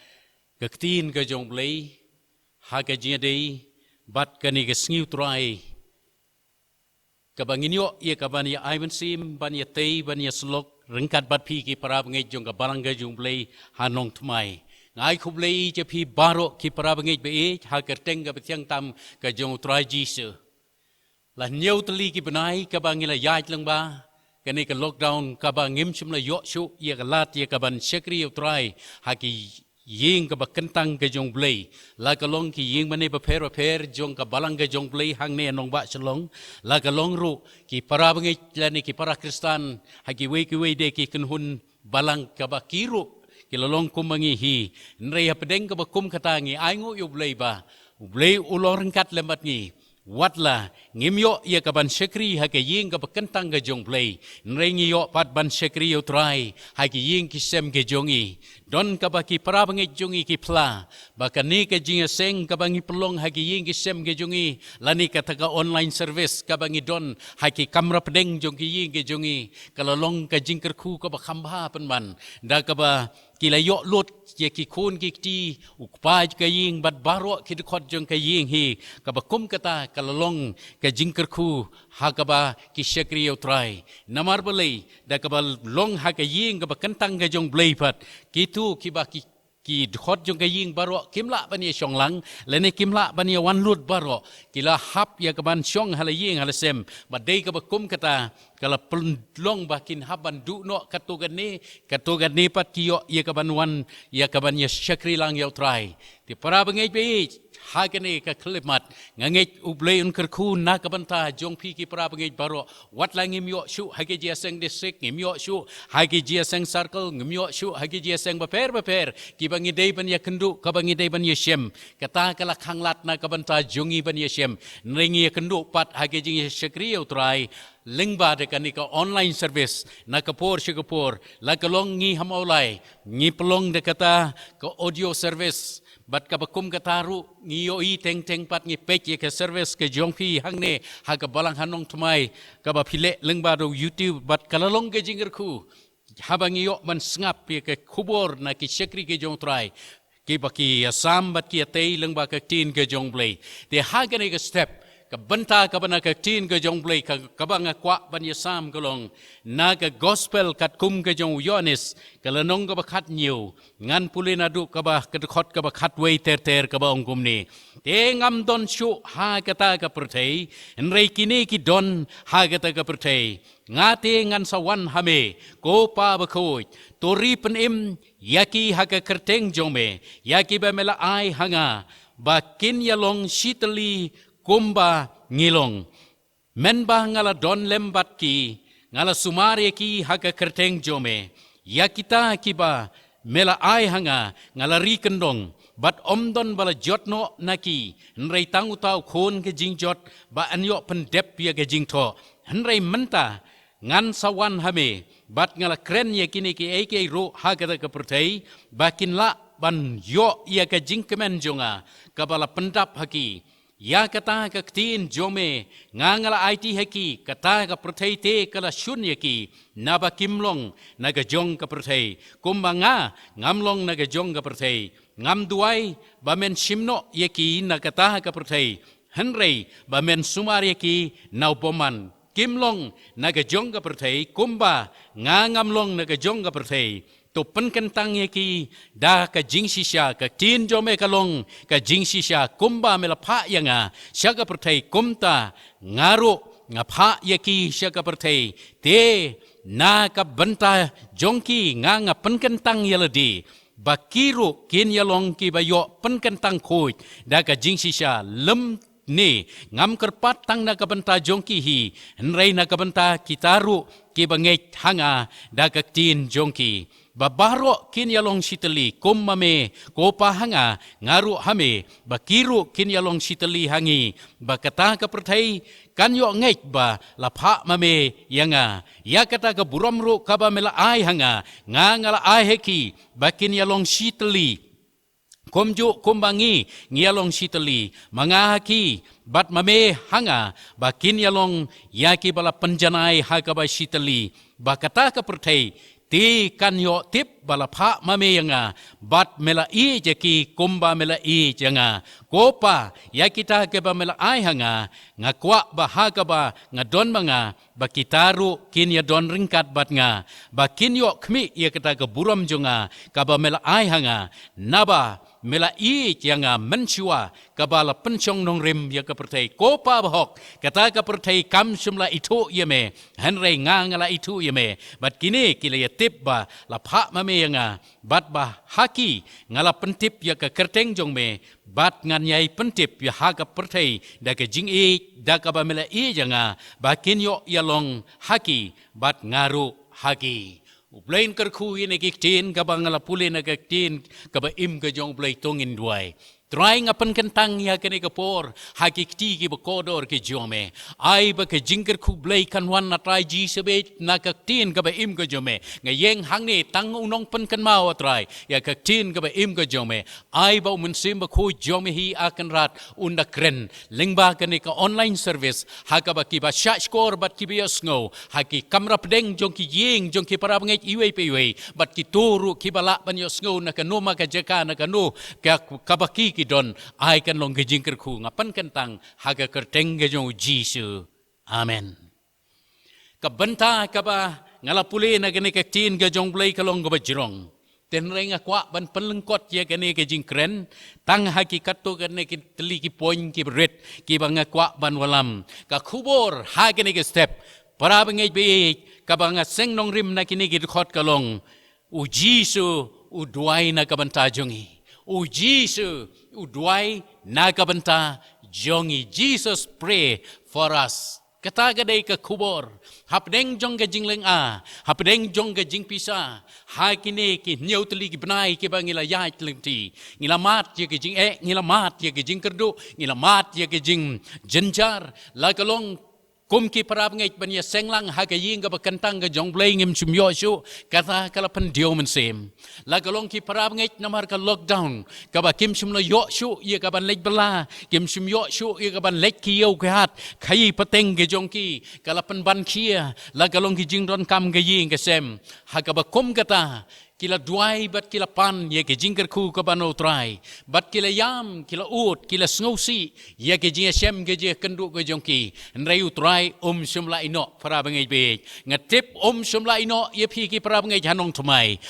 ka ktien ka jong U Blei ha ka jingïadei bad kane ka sngi U Trai, kaba ngin ïoh ïa ka ban ïa ai mynsiem, ban ïa tei, ban ïa slok ryngkat bad phi ki para bangeit jong ka balang ka jong U Blei ha Nongthymmai. Nga ai khublei ïa phi baroh ki para bangeit ba ïeit ha ka kyrteng kaba thiang tam ka jong U Trai Jisu. La hynñiew tylli ki bnai kaba ngi la ïaid lyngba kane ka lockdown, kaba ngim shym la ïoh shuh ïa ka lad ïa ka ban shakri ïa U Trai ha ki ïing kaba kyntang ka jong U Blei, la ka long ki ïing mane bapher bapher jong ka balang ka jong U Blei hangne ha nongbah Shillong, la ka long ruh ki para bangeit lane ki para Khristan ha kiwei kiwei de ki kynhun balang kaba ki ruh ki la long kumba ngi hi. Hynrei hapdeng kaba kum kata ngi ainguh ïa U Blei ba U Blei u long ryngkat lem bad ngi. Wat la ngim ïoh ïa ka ban shakri ha ka ïing kaba kyntang ka jong U Blei, hynrei ngi ïoh pat ban shakri ïa U Trai ha ki ïing ki sem ki jong ngi. Don kaba ki para bangeit jong ngi ki phla ba kane ka jingïaseng kaba ngi pynlong ha ki ïing ki sem ki jong ngi, lane kata ka online service kaba ngi don ha ki kamra pdeng jong ki ïing ki jong ngi, ka la long ka jingkyrkhu kaba kham bha pynban, da kaba ki la ïoh lut ïa ki khun ki kti, u kpa ka ïing bad baroh ki dkhot jong ka ïing hi, kaba kum kata ka la long ka jingkyrkhu ha kaba ki shakri ïa U Trai. Namar balei? Da kaba long ha ka ïing kaba kyntang ka jong U Blei pat, kitu kiba ki, ki dkhot jong ka ïing baroh kim lah ban ïa shong lang, lane kim lah ban ïa wan lut baroh, ki la hap ïa ka ban shong ha la ïing ha la sem, bad dei kaba kum kata ka la pynlong ba kin hap ban duh noh katto katne, katto katne pat ki ïoh ïa ka ban wan, ïa ka ban ïa shakri lang ïa U Trai. Te para bangeit ba ïeit, ha kane ka khyllipmat nga ngeit U Blei un kyrkhu na ka bynta jong phi ki para bangeit baroh. Wat la ngim ïoh shuh ha ki jingïaseng district, ngim ïoh shuh ha ki jingïaseng circle, ngim ïoh shuh ha ki jingïaseng bapher bapher kiba ngi dei ban ïa kynduh, kaba ngi dei ban ïa shem, kata ka la khanglad na ka bynta jong ngi ban ïa shem. Hynrei ngi ïa kynduh pat ha ki jingïashakri ïa U Trai lyngba da kane ka online service, na ka por sha ka por, la ka long ngi ha Mawlai ngi pynlong da kata ka audio service, bad kaba kum kata ruh ngi ïohi teng teng pat ngi peit ïa ka service ka jong phi hangne ha ka balang ha Nongthymmai, kaba phi leh lyngba da u YouTube, bad ka la long ka jingkyrkhu haba ngi ïoh ban sngap ïa ka khubor na ki shakri ki jong U Trai, kiba ki ïasam bad ki ïatei lyngba ka ktien ka jong U Blei. Te ha kane ka step, ka bynta kaba na ka ktien ka jong U Blei ka, kaba nga kwah ban ïasam ka long na ka gospel katkum ka jong u Ïoannis, ka lynnong kaba khathynñiew, ngan pule naduh kaba ka dkhot kaba khatwei ter ter, kaba ong kumne: Te ngam don shuh ha kata ka pyrthei, hynrei kine ki don ha kata ka pyrthei. Nga te ngan sa wan ha me, ko Pa bakhuid, to ri pynim ïa ki ha ka kyrteng jong me, ïa kiba me la ai ha nga, ba kin ïa long shitylli kumba ngi long. Mynba nga la don lem bad ki, nga la sumar ïa ki ha ka kyrteng jong me. Ïa kita kiba me la ai ha nga, nga la ri kyndong, bad ym don ba la jot noh na ki, hynrei tang uta u Khun ka jingjot, ba yn ïoh pyndep ïa ka jingthoh. Hynrei mynta ngan sa wan ha me, bad nga la kren ïa kine kiei kiei ruh ha kata ka pyrthei, ba kin lah ban ïoh ïa ka jingkmen jong nga, kaba la pyndap ha ki. Ïa kata ka ktien jong me nga nga la aiti ha ki, kata ka pyrthei te ka la shun ïa ki, naba kim long na ka jong ka pyrthei, kumba nga ngam long na ka jong ka pyrthei. Ngam duwai ba men shim noh ïa ki na kata ka pyrthei, hynrei ba men sumar ïa ki na u bymman. Kim long na ka jong ka pyrthei, kumba nga ngam long na ka jong ka pyrthei. To pynkyntang ïa ki da ka jingshisha, ka ktien jong me ka long ka jingshisha. Kumba me la phah ïa nga sha ka pyrthei, kumta nga ruh nga phah ïa ki sha ka pyrthei. Te na ka bynta jong ki nga nga pynkyntang ïa lade, ba ki ruh kin ïa long kiba ïoh pynkyntang khuid da ka jingshisha. Lymne ngam kyrpad tang na ka bynta jong ki hi, hynrei na ka bynta kita ruh kiba ngeit ha nga da ka ktien jong ki, ba baroh kin ïa long shitylli kum ma me, ko Pa, ha nga, nga ruh ha me, ba ki ruh kin ïa long shitylli ha ngi, ba kata ka pyrthei kan ïoh ngeit ba la phah ma me ïa nga. Ïa kata ka burom ruh kaba me la ai ha nga, nga nga la ai ha ki, ba kin ïa long shitylli kumjuh kumba ngi ngi ïa long shitylli, ma nga ha ki bad ma me ha nga, ba kin ïa long ïa kiba la pynjanai ha kaba shitylli. Ba kata ka pyrthei te kan ïoh tip ba la phah ma me ïa nga, bad me la ïeit ïa ki kumba me la ïeit ïa nga. Ko Pa, ïa kita kiba me la ai ha nga, nga kwah ba ha kaba nga don ma nga, ba kita ruh kin ïa don ryngkat bad nga, ba kin ïoh khmih ïa kata ka burom jong nga kaba me la ai ha nga, naba me la ïeit ïa nga mynshuwa, kaba la pynshong nongrim ïa ka pyrthei. Ko Pa bahok, kata ka pyrthei kam shym la ithuh ïa me, hynrei nga nga la ithuh ïa me. Bad kine ki la ïa tip ba la phah ma me ïa nga, bad ba ha ki nga la pyntip ïa ka kyrteng jong me, bad ngan ïai pyntip ïa ha ka pyrthei da ka jingïeit, da kaba me la ïeit ïa nga, ba kin ïoh ïa long ha ki bad nga ruh ha ki. U Blei un kyrkhu ïa kine ki ktien kaba nga la pule na ka ktien kaba im ka jong U Blei. To ngin duwai. Trai, nga pynkyntang ïa kane ka por ha ki kti kiba kordor ki jong me. Ai ba ka jingkyrkhu Blei kan wan, na Trai Jisu bad na ka ktien kaba im ka jong me. Nga ïeng hangne tang u nongpynkynmaw, Trai, ïa ka ktien kaba im ka jong me. Ai ba U Mynsiem Bakhuid jong me hi, A Kynrad, un da kren lyngba kane ka online service, ha kaba kiba shahshkor bad kiba ïohsngew ha ki kamra pdeng jong ki ïing jong ki parabangeit iwei pa iwei, bad kito ruh kiba lah ban ïohsngew na kano ma ka jaka, na kano ka, kaba ki ki don. Ai kan long ka jingkyrkhu, nga pynkyntang ha ka kyrteng ka jong U Jisu. Amen. Ka bynta kaba nga la pule na kane ka ktien ka jong U Blei ka long kaba jrong. Te hynrei nga kwah ban pynlyngkot ïa kane ka jingkren tang ha ki katto katne ki tylli ki point kiba rit kiba nga kwah ban wallam. Ka khubor ha kane ka step, parabangeit baieit, kaba nga seng nongrim na kine ki dkhot ka long: U Jisu u duwai na ka bynta jong ngi. U Jisu u duwai na ka bynta jong ngi. Jesus pray for us. Kata ka dei ka khubor. Hapdeng jong ka jinglynga, hapdeng jong ka jingpisa, ha kine ki hynñiew tylli ki bnai kiba ngi la ïaid lynti, ngi la mad ïa ka jingeh, ngi la mad ïa ka jingkyrduh, ngi la mad ïa ka jingjynjar. La ka long kum ki parabangeit ban ïaseng lang ha ka ïing kaba kyntang ka jong U Blei, ngim shym ïoh shuh kata ka la pyndiaw mynsiem. La ka long ki parabangeit namar ka lockdown kaba kim shym la ïoh shuh ïa ka ban leit bylla, kim shym ïoh shuh ïa ka ban leit ki ïew ki hat, khaïi pateng ka jong ki ka la pynban khia. La ka long ki jingdonkam ka ïing ka sem. Ha kaba kum kata, ki la duwai bad ki la pan ïa ka jingkyrkhu kaba na U Trai, bad ki la ïam, ki la ud, ki la sngewsih ïa ka jingïashem ka jingïakynduh ka jong ki. Hynrei U Trai um shym la ïehnoh, parabangeit baieit. Nga tip um shym la ïehnoh ïa phi ki parabangeit ha Nongthymmai.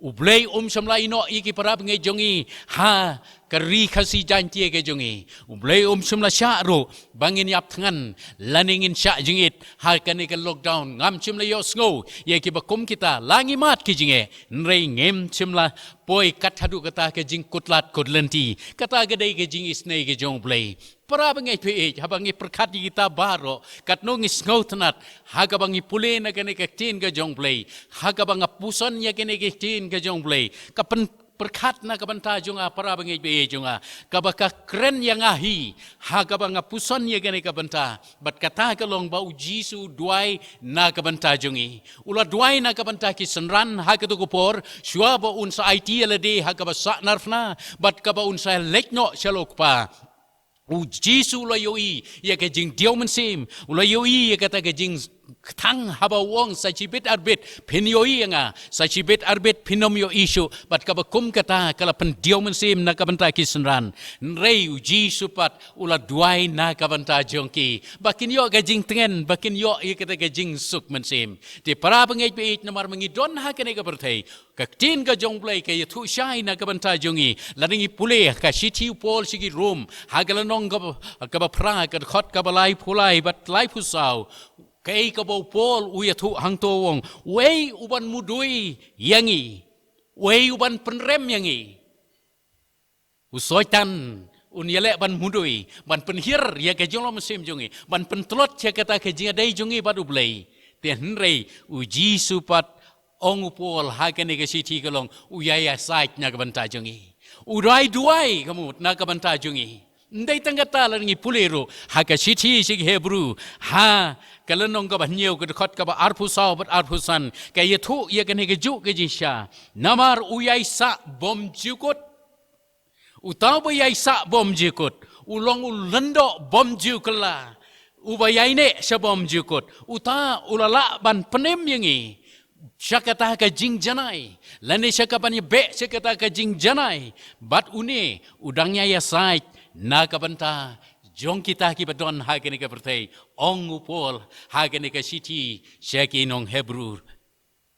U Blei um shym la ïehnoh ïa ki parabangeit jong ngi ha ka Ri Khasi Jaiñtia ka jong ngi. U Blei um shym la shah ruh ba ngin ïap thngan lane ngin shah jingit ha kane ka lockdown. Ngam shym la ïohsngew ïa kiba kum kita, la ngi mad ki jingeh, hynrei ngim shym la poi kat haduh kata ka jingkutlad kutlynti. Kata ka dei ka jingisynei ka jong U Blei. Parabangeit baieit, haba ngi pyrkhat ïa kita baroh, katno ngi sngewtynnat ha kaba ngi pule na kane ka ktien ka jong U Blei, ha kaba nga puson ïa kane ka ktien ka jong U Blei, ka pyn pyrkhat na ka bynta jong nga, parabangeit baieit jong nga, kaba ka kren ïa nga hi ha kaba nga puson ïa kane ka bynta. Bad kata ka long ba U Jisu u duwai na ka bynta jong ngi. U la duwai na ka bynta ki synran ha kato ka por, shuwa ba un sa aiti ïalade ha kaba sahnarphna bad kaba un sa leit noh sha U Kpa. U Jisu u la ïohi ïa ka jingdiaw mynsiem, u la ïohi ïa kata ka jingkthang haba u ong, sa shibit arbit phin ïohi ïa nga, sa shibit arbit phin ym ïohi shuh. Bad kaba kum kata ka la pyndiaw mynsiem na ka bynta ki synran. Hynrei U Jisu pat u la duwai na ka bynta jong ki, ba kin ïoh ka jingtngen, ba kin ïoh ïa kata ka jingsuk mynsiem. Te parabangeit baieit, namar ma ngi don ha kane ka pyrthei, ka ktien ka jong U Blei ka ïathuh shai na ka bynta jong ngi. Lada ngi pule ka shithi u Paul sha ki Rom, ha ka lynnong kaba, kaba phra, ka dkhot kaba laiphew lai bad laiphew saw, kaei kaba u Paul u ïathuh hangto, u ong: Uei uban mudui ïa ngi? Uei uban pynrem ïa ngi? U Soitan un ïaleh ban mudui, ban pynhiar ïa ka jinglong mynsiem jong ngi, ban pyntlot ïa kata ka jingïadei jong ngi bad U Blei. Te hynrei U Jisu pat, ong u Paul ha kane ka shithi, ka long u ïai ïasaid na ka bynta jong ngi. U duwai, duwai ka mut na ka bynta jong ngi. Ym dei tang kata, lada ngi pule ruh ha ka shithi sha ki Hebru, ha ka lynnong kaba hynñiew, ka dkhot kaba arphew saw bad arphew san, ka ïathuh ïa kane kajuh ka jingshisha: Namar u ïai sah bymjukut. Uta uba ïai sah bymjukut u long u lyngdoh bymjukylla, uba ïaineh sha bymjukut. Uta u la lah ban pynim ïa ngi sha kata ka jingjanai, lane sha ka ban ïabeh sha kata ka jingjanai. Bad une u dang ïai ïasaid na ka bynta jong kita kiba don ha kane ka pyrthei, ong u Paul ha kane ka shithi sha ki nong Hebru.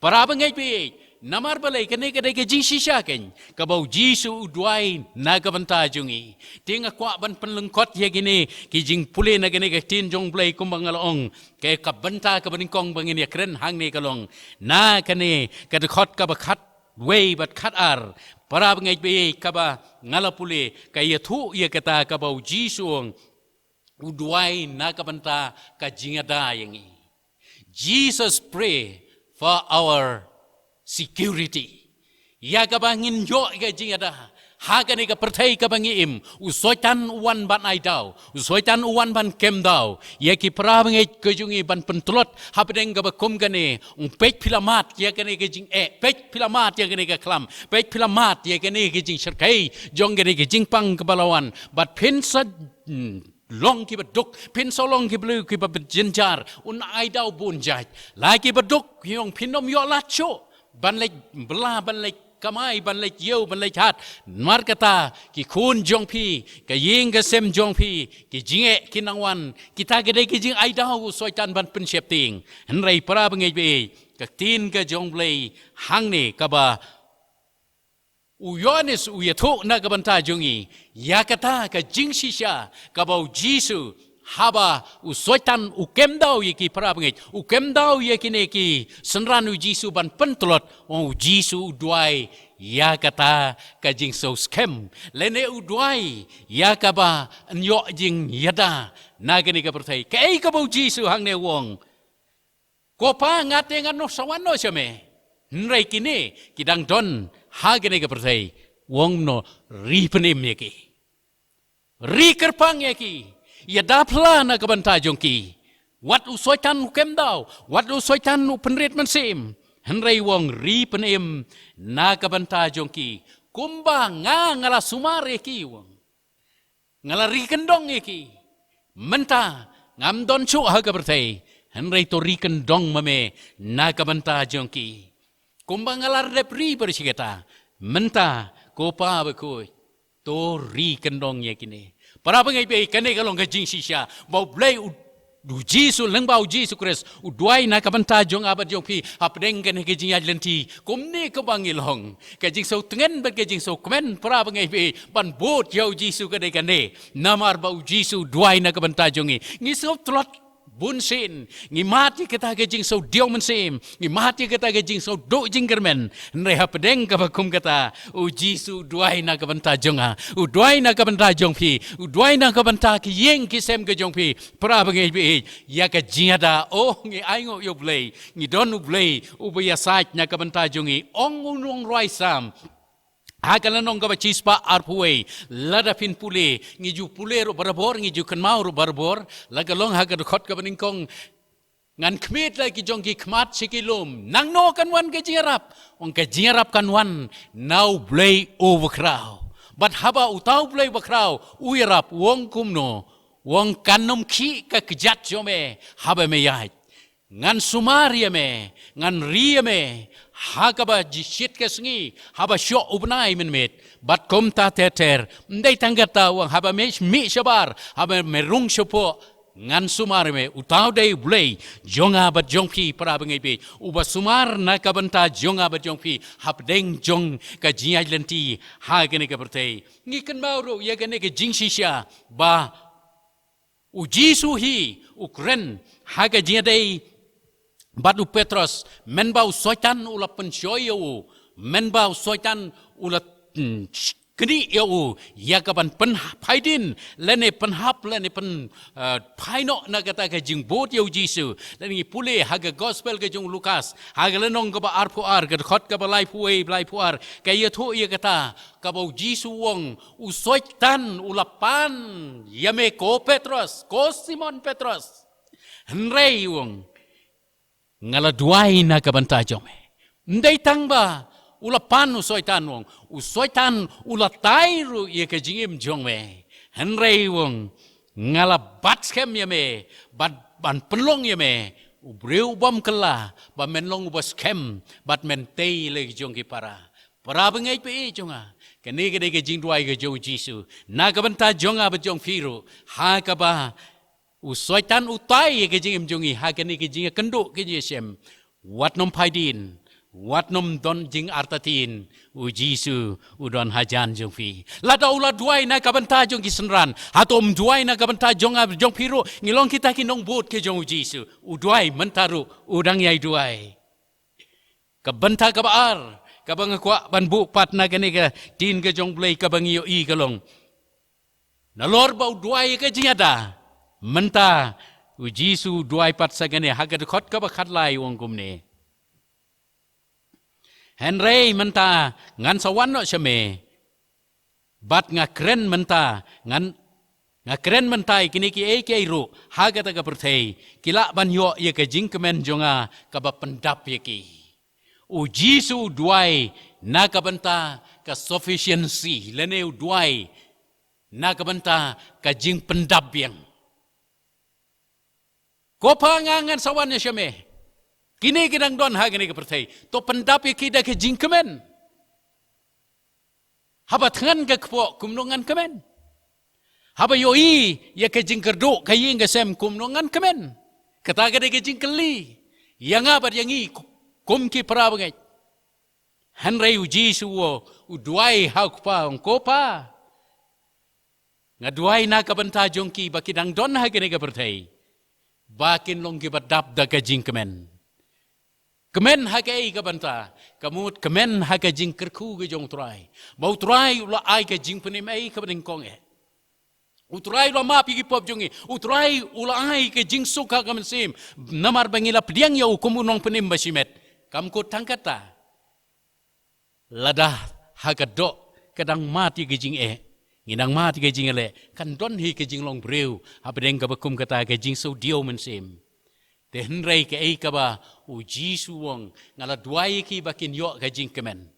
Parabangeit baieit, namar balei? Kane ka dei ka jingshisha keiñ kaba U Jisu u duwai na ka bynta jong ngi. Te nga kwah ban pynlyngkot ïa kine ki jingpule na kane ka ktien jong U Blei, kumba nga la ong, ka, ka bynta kaba nyngkong ba ngin ïakren hangne ka long na kane ka dkhot kaba khatwei bad khatar. Parabangeit baieit, kaba nga la pule ka ïathuh ïa kata kaba U Jisu u ong, u duwai na ka bynta ka jingïada ïa ngi. Jesus pray for our security. Ïa kaba ngin ïoh ka jingïada Ha kane ka pyrthei kaba ngi im, u Soitan u wan ban ai daw, u Soitan u wan ban kem daw ïa ki para bangeit ka jong ngi ban pyntlot hapdeng kaba kum kane. Ong, peit phi la mad ïa kane ka jingeh, peit phi la mad ïa kane ka khlam, peit phi la mad ïa kane ka jingshyrkhei jong kane ka jingpang kaba la wan. Bad phin sa, hmm, long kiba duk, phin sa long ki briew kiba jynjar. Un ai daw bun jait. La kiba duk, ong, phin ym ïoh lad shuh ban leit bylla, ban leit kamai, ban leit ïew, ban leit hat. Namar kata ki khun jong phi, ka ïing ka sem jong phi, ki jingeh kin nang wan. Kita ki dei ki jingai daw u Soitan ban pynsheptieng. Hynrei para bangeit baieit, ka ktien ka jong U Blei hangne kaba u Ïoannis u ïathuh na ka bynta jong ngi ïa kata ka jingshisha kaba u Jisu, haba u Soitan u kem daw ïa ki para bangeit, u kem daw ïa kine ki synran u Jisu ban pyntlot, u Jisu u duwai ïa kata ka jingsngewskhem, lane u duwai ïa kaba yn ïoh jingïada na kane ka pyrthei. Kaei kaba u Jisu hangne u ong? Ko Pa, nga te ngan ym sa wan noh sha me. Hynrei kine ki dang don ha kane ka pyrthei. U ong kumno? Ri pynim ïa ki. Ri kyrpang ïa ki. Ïada phla na ka bynta jong ki. Wat u Soitan u kem daw, wat u Soitan u pynrit mynsiem. Hynrei u ong, ri pynim na ka bynta jong ki. Kumba nga, nga la sumar ïa ki, u ong. Nga la ri kyndong ïa ki. Mynta ngam don shuh ha ka pyrthei, hynrei to ri kyndong ma me na ka bynta jong ki. Kumba nga la dep ri bad shi katta, mynta ko Pa bakhuid, to ri kyndong ïa kine. Para bangeit baieit, kane ka long ka jingshisha ba U Blei u U Jisu, lyngba U Jisu Khrist, u duwai na ka bynta jong nga bad jong phi, hapdeng kane ka jingïaid lynti. Kumne kumba ngi long, ka jingsngewtngen bad ka jingsngewkmen, para bangeit baieit, ban bud ïa U Jisu ka dei kane. Namar ba U Jisu u duwai na ka bynta jong ngi. Ngi sngewtlot bun sien, ngi mad ïa kata ka jingsngewdiaw mynsiem, ngi mad ïa kata ka jingsngewduh jingkyrmen. Hynrei hapdeng kaba kum kata, U Jisu u duwai na ka bynta jong nga, u duwai na ka bynta jong phi, u duwai na ka bynta ki ïing ki sem ka jong phi. Para bangeit baieit, ïa ka jingïada, oh, ngi ainguh ïa U Blei, ngi don U Blei uba ïasaid na ka bynta jong ngi. Ong u nongrwai Salm ha ka lynnong kaba shispah arphew wei, lada phin pule, ngi ju pule ruh barabor, ngi ju kynmaw ruh barabor, la ka long ha ka dkhot kaba nyngkong, ngan khmied la ki jong ki khmat sha ki lum. Nangno kan wan ka jingïarap? Ong, ka jingïarap kan wan na U Blei uba khraw. Bad haba uta U Blei uba khraw u ïarap, u ong kumno? U ong, kan ym khih ka kjat jong me haba me ïaid. Ngan sumar ïa me, ngan ri ïa me ha kaba jingshit ka sngi, haba shoh u bnai mynmiet. Bad kumta ter ter, ym dei tang kata, u ong, haba me mih shabar, haba me rung shapoh, ngan sumar ïa me. Uta u dei U Blei jong nga bad jong phi, para bangeit baieit, uba sumar na ka bynta jong nga bad jong phi hapdeng jong ka jingïaid lynti ha kane ka pyrthei. Ngi kynmaw ruh ïa kane ka jingshisha ba U Jisu hi u kren ha ka jingïadei bad u Petros, mynba u Soitan u la pynshoi ïa u, mynba u Soitan u la, mm, knieh ïa u ïa ka ban pynphaidien lane pynhap lane pyn, eh, phai noh na kata ka jingbud ïa U Jisu. Lane ngi pule ha ka gospel ka jong u Lukas ha ka lynnong kaba arphew ar, ka dkhot kaba laiphew wei, laiphew ar, ka ïathuh ïa kata, kaba U Jisu u ong, u Soitan u la pan ïa me ko Petros, ko Simon Petros. Hynrei u ong, nga la duwai na ka bynta jong me. Ym dei tang ba u la pan u Soitan, u ong, u Soitan u la tai ruh ïa ka jingim jong me. Hynrei u ong, nga la bat skhem ïa me, bad ban pynlong ïa me u briew ubym kylla, ba men long uba skhem bad men tei ïa la ki jong ki para. Para bangeit baieit jong nga, kane ka dei ka jingduwai ka jong U Jisu na ka bynta jong nga bad jong phi ruh, ha kaba u Soitan u tai ïa ka jingim jong ngi ha kane ka jingïakynduh ka jingïashem. Wat nym phaidien, wat nym don jingartatien, U Jisu u don hajan jong phi. Lada u la duwai na ka bynta jong ki synran, hato um duwai na ka bynta jong nga bad jong phi ruh? Ngi long kita ki nongbud ka jong U Jisu. U duwai, mynta ruh u dang ïai duwai. Ka bynta kaba ar kaba nga kwah ban buh pat na kane ka ktien ka jong U Blei kaba ngi ïohi ka long, nalor ba u duwai ïa ka jingïada, mynta U Jisu u duwai pat sa kane ha ka dkhot kaba khatlai, u ong kumne. Hynrei mynta ngan sa wan noh sha me. Bad nga kren mynta, ngan, nga kren mynta ïa kine kiei kiei ruh ha kata ka pyrthei ki lah ban ïoh ïa ka jingkmen jong nga kaba pyndap ïa ki. U Jisu u duwai na ka bynta ka sufficiency, lane u duwai na ka bynta ka jingpyndap biang. Ko Pa, nga ngan sa wan ïashem ïa kine ki dang don ha kane ka pyrthei. To pyndap ïa ki da ka jingkmen. Haba thngan ka kpoh kumno ngan kmen? Haba ïohi ïa ka jingkyrduh ka ïing ka sem kumno ngan kmen? Kata ka dei ka jingkylli ïa nga bad ïa ngi kum ki para bangeit. Hynrei u Jisu u duwai ha u Kpa, ong, ko Pa, nga duwai na ka bynta jong ki ba ki dang don ha kane ka pyrthei ba kin long kiba dap da ka jingkmen. Kmen ha kaei ka bynta? Ka mut kmen ha ka jingkyrkhu ka jong u Trai, ba u Trai u la ai ka jingpynim ei kaba nyngkong eh. U Trai u la map ïa ki pop jong ngi. U Trai u la ai ka jingsuk ha ka mynsiem. Namar ba ngi la pdiang ïa u kum u nongpynim ba shimet. Kam kut tang kata, lada ha ka doh ka dang mad ïa ka jingeh, ngi dang mad ïa ka jingeh leh, kan don hi ka jinglong briew hapdeng kaba kum kata ka jingsngewdiaw mynsiem. Te hynrei kaei kaba u Jisu u ong, nga la duwai ïa ki ba kin ïoh ka jingkmen.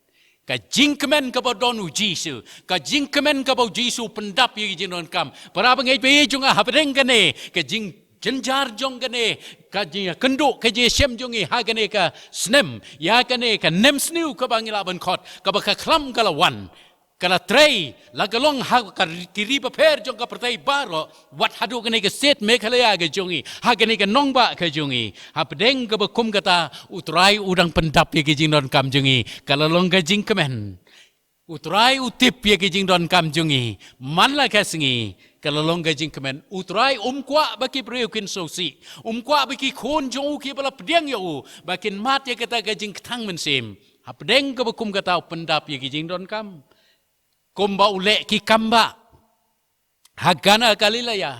Ka jingkmen kaba don u Jisu, ka jingkmen kaba u Jisu u pyndap ïa ka jingdonkam. Para bangeit ba ïeit jong nga, hapdeng kane ka jingjynjar jong kane ka jingïakynduh ka jingïashem jong ngi ha kane ka snem, ïa kane ka nemsniew kaba ngi lah ban khot, kaba ka khlam ka la wan, ka la trei, la ka long ha ka ri, ki ri bapher jong ka pyrthei baroh, wat haduh kane ka state Meghalaya ka jong ngi, ha kane ka nongbah ka jong ngi. Hapdeng kaba kum kata, u Trai u dang pyndap ïa ka jingdonkam jong ngi, ka la long ka jingkmen. U Trai u tip ïa ka jingdonkam jong ngi man la ka sngi, ka la long ka jingkmen. U Trai um kwah ba ki briew kin sngewsih, um kwah ba ki khun jong u kiba la pdiang ïa u ba kin mad ïa kata ka jingkthang mynsiem. Hapdeng kaba kum kata u pyndap ïa ka jingdonkam. Kumba u leh ki kambah ha Kana Galilea,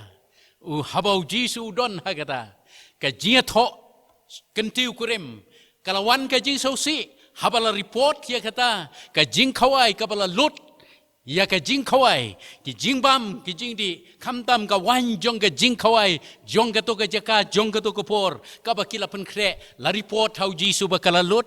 u, haba u Jisu u don ha kata, ka jingïathoh kyntiew kurim, ka la wan ka jingsngewsih haba la report ïa kata ka jingkhawai kaba la lut, ïa ka jingkhawai, ki jingbam, ki jingdih, khamtam ka waiñ jong ka jingkhawai jong kato ka jaka, jong kato ka por, kaba ki la pynkhreh, la report ha u Jisu ba ka la lut.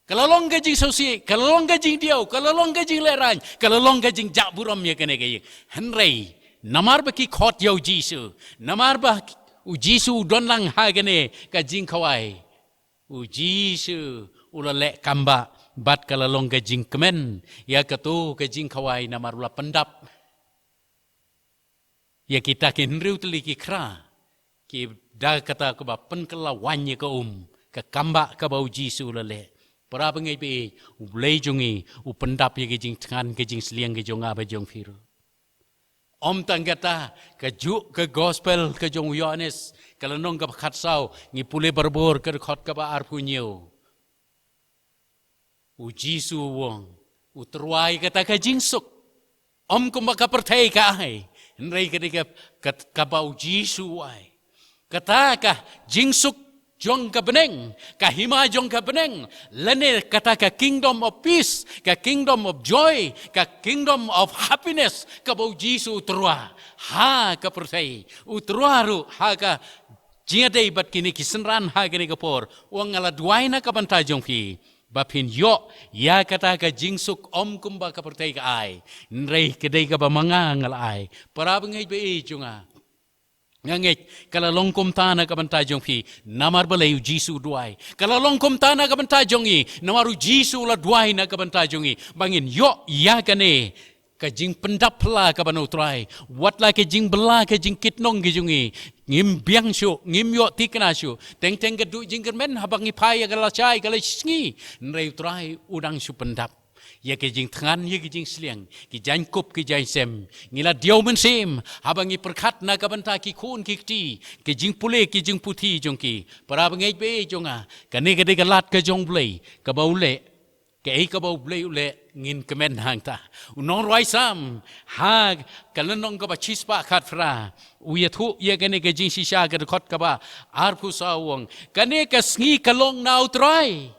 Ka la long ka jingsngewsih, ka la long ka jingdiaw, ka la long ka jinglehrain, ka la long ka jingjah burom ïa kane ka ïing. Hynrei namar ba ki khot ïa u Jisu, namar ba u Jisu u don lang ha kane ka jingkhawai, u Jisu u la leh kambah bad ka la long ka jingkmen ïa kato ka jingkhawai, namar u la pyndap ïa kita ki hynriew tylli ki khra, ki da kata kaba pynkylla waiñ ïa ka um, ka kambah kaba u Jisu u la leh. Para bangeit ba ïeit, u Blei jong ngi u pyndap ïa ka jingthngan ka jingsliang ka jong nga bad jong phi ruh. Ym tang kata, kajuh ka gospel ka jong u Ïoannis, ka lynnong kaba khatsaw, ngi pule barabor ka dkhot kaba arphew hynñiew. U Jisu u ong, u tyrwa ïa kata ka jingsuk. Ym kumba ka pyrthei ka ai, hynrei ka dei ka, ka, kaba u Jisu u ai. Kata ka jingsuk jong ka bneng, ka hima jong ka bneng, lane kata ka kingdom of peace, ka kingdom of joy, ka kingdom of happiness, kaba u Jisu u tyrwa ha ka pyrthei, u tyrwa ruh ha ka jingïadei bad kine ki synran ha kane ka por. U ong, nga la duwai na ka bynta jong phi ba phin ïoh ïa kata ka jingsuk, ym kumba ka pyrthei ka ai, hynrei ka dei kaba ma nga nga la ai. Para bangeit ba ïeit jong nga, nga ngeit ka la long kumta na ka bynta jong phi, namar balei u Jisu u duwai. Ka la long kumta na ka bynta jong ngi, namar u Jisu u la duwai na ka bynta jong ngi, ba ngin ïoh ïa kane ka jingpyndap phylla kaba na u Trai. Wat la ka jingbylla ka jingkitnong ka jong ngi, ngim biang shuh, ngim ïoh thikna shuh. Teng teng ka duh jingkyrmen haba ngi phai ïa ka lashai ka lashisngi, hynrei u Trai u dang shu pyndap ïa ka jingthngan ïa ka jingsliang, ki jaiñkup ki jaiñsem. Ngi la diaw mynsiem haba ngi pyrkhat na ka bynta ki khun ki kti, ki jingpule ki jingputhi jong ki. Para bangeit ba ïeit jong nga, kane ka dei ka lad ka jong u Blei kaba u leh. Kaei kaba u Blei u leh ngin kmen hangta. U nongrwai Salm ha ka lynnong kaba shispah khatphra, u ïathuh ïa kane ka jingshisha, ka dkhot kaba arphew saw, u ong, kane ka sngi ka long na u Trai.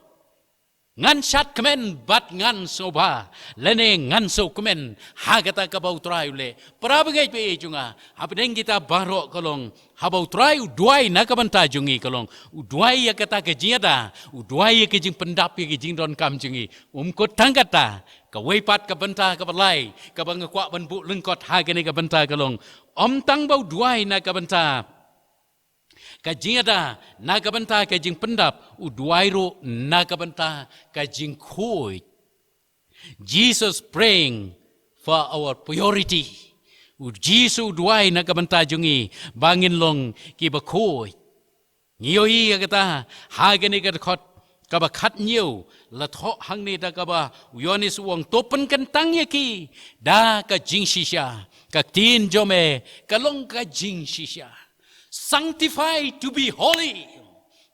Ngan shad kmen bad ngan sngewbha, lane ngan sngewkmen ha kata kaba U Trai u leh. Para bangeit ba ïeit jong nga, hapdeng kita baroh ka long, haba U Trai u duwai na ka bynta jong ngi ka long, u duwai ïa kata ka jingïada, u duwai ïa ka jingpyndap ïa ka jingdonkam jong ngi. Um kut tang kata, kawei pat ka bynta kaba lai kaba nga kwah ban buh lyngkot ha kane ka bynta ka long, ym tang ba u duwai na ka bynta ka jingïada, na ka bynta ka jingpyndap, u duwai ruh na ka bynta ka jingkhuid. Jesus praying for our purity. U Jisu u duwai na ka bynta jong ngi ba ngin long kiba khuid. Ngi ïohi ïa kata ha kane ka dkhot kaba khathynñiew, la thoh hangne da kaba u Ïoannis u ong, to pynkyntang ïa ki da ka jingshisha. Ka ktien jong me ka long ka jingshisha. Sanctify to be holy.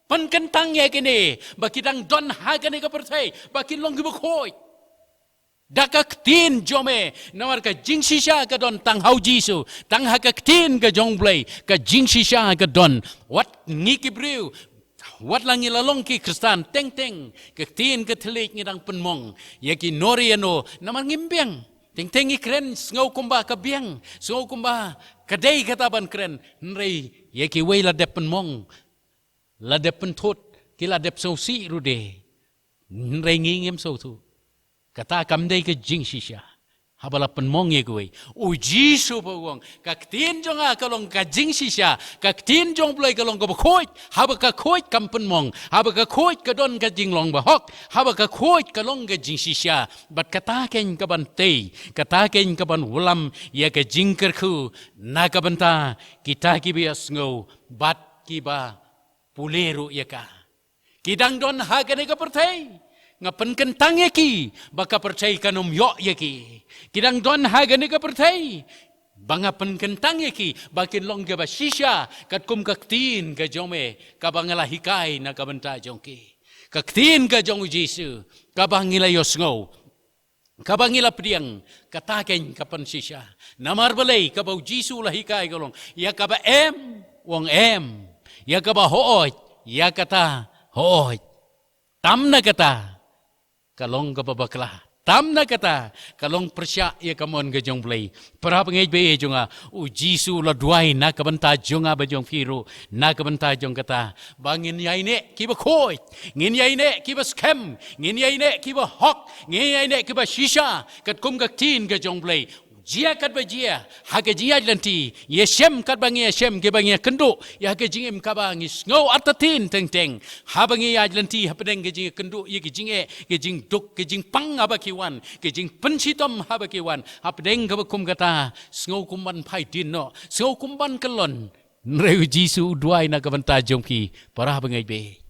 Pynkyntang ïa kine ba ki dang don ha kane ka pyrthei ba kin long kiba khuid da ka ktien jong me. Namar ka jingshisha ka don tang ha u Jisu, tang ha ka ktien ka jong U Blei, ka jingshisha ka don. Wat ngi ki briew, wat la ngi la long ki Khristan, teng teng ka ktien ka thylliej ngi dang pynmong ïa ki nori ïa no, namar ngim biang. Teng teng ngi kren sngew kumba ka biang, sngew kumba ka dei kata ban kren, hynrei ïa kiwei la dep pynmong, la dep pynthut, ki la dep sngewsih ruh de, hynrei ngi ngim sngewthuh. Kata kam dei ka jingshisha. Haba la pynmong ïa kiwei, u Jisu pat u ong, ka ktien jong nga ka long ka jingshisha, ka ktien jong U Blei ka long kaba khuid. Haba ka khuid kam pynmong, haba ka khuid ka don ka jinglong bahok, haba ka khuid ka long ka jingshisha. Bad kata keiñ ka ban tei, kata keiñ ka ban wallam ïa ka jingkyrkhu na ka bynta kita kiba ïohsngew bad kiba pule ruh ïa ka. Ki dang don ha kane ka pyrthei, nga pynkyntang ïa ki ba ka pyrthei kan ym ïoh ïa ki. Ki dang don ha kane ka pyrthei, ba nga pynkyntang ïa ki ba kin long kiba shisha katkum ka ktien ka jong me kaba nga la hikai na ka bynta jong ki. Ka ktien ka jong u Jisu kaba ngi la ïohsngew, kaba ngi la pdiang, kata keiñ ka pynshisha. Namar balei? Kaba u Jisu u la hikai ka long, ïa kaba em, u ong em. Ïa kaba hooid, ïa kata hooid. Tam na kata ka long kaba bakla. Tam na kata ka long pyrshah ïa ka mon ka jong U Blei. Para bangeit ba ïeit jong nga, u Jisu u la duwai na ka bynta jong nga bad jong phi ruh, na ka bynta jong kata, ba ngin ïaineh kiba khuid, ngin ïaineh kiba skhem, ngin ïaineh kiba hok, ngin ïaineh kiba shisha katkum ka ktien ka jong U Blei. Jia katba jia ha ka jingïaid lynti, ïashem katba ngi ïashem, kiba ngi ïakynduh ïa ka jingim kaba ngi sngew artatien teng teng. Haba ngi ïaid lynti hapdeng ka jingïakynduh ïa ka jingeh, ka jingduk, ka jingpang haba ki wan, ka jingpynshitom haba ki wan, hapdeng kaba kum kata, sngew kum ban phai dien noh, sngew kum ban kyllon. Hynrei u Jisu u duwai na ka bynta jong ki, para bangeit ba ïeit.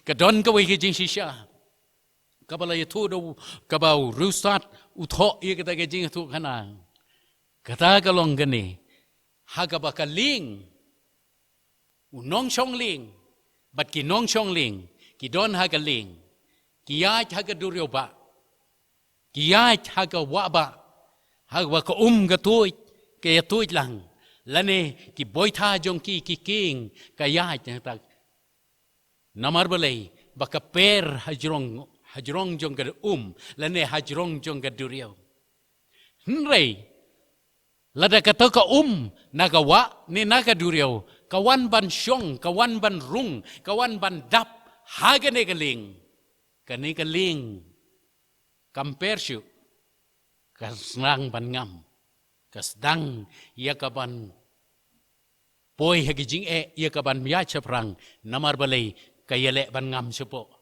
Ka don kawei ka jingshisha kaba la ïathuh da u, kaba u riewstad u thoh ïa kata ka jingïathuhkhana. Kata ka long kane, ha kaba ka lieng, u nongshong lieng bad ki nongshong lieng ki don ha ka lieng, ki ïaid ha ka duriaw bah, ki ïaid ha ka wah bah, ha kaba ka um ka tuid, ka ïatuid lang, lane ki boitha jong ki, ki kieng, ka ïaid hangta. Namar balei? Ba ka per hajrong, hajrong jong ka um, lane hajrong jong ka duriaw. Hynrei lada kata ka um na ka wah ne na ka duriaw ka wan ban shong, ka wan ban rung, ka wan ban dap ha kane ka lieng, kane ka lieng kam per shuh, ka sdang ban ngam, ka sdang ïa ka ban poi ha ka jingeh, ïa ka ban ïaid shaphrang. Namar balei? Ka ïaleh ban ngam shapoh.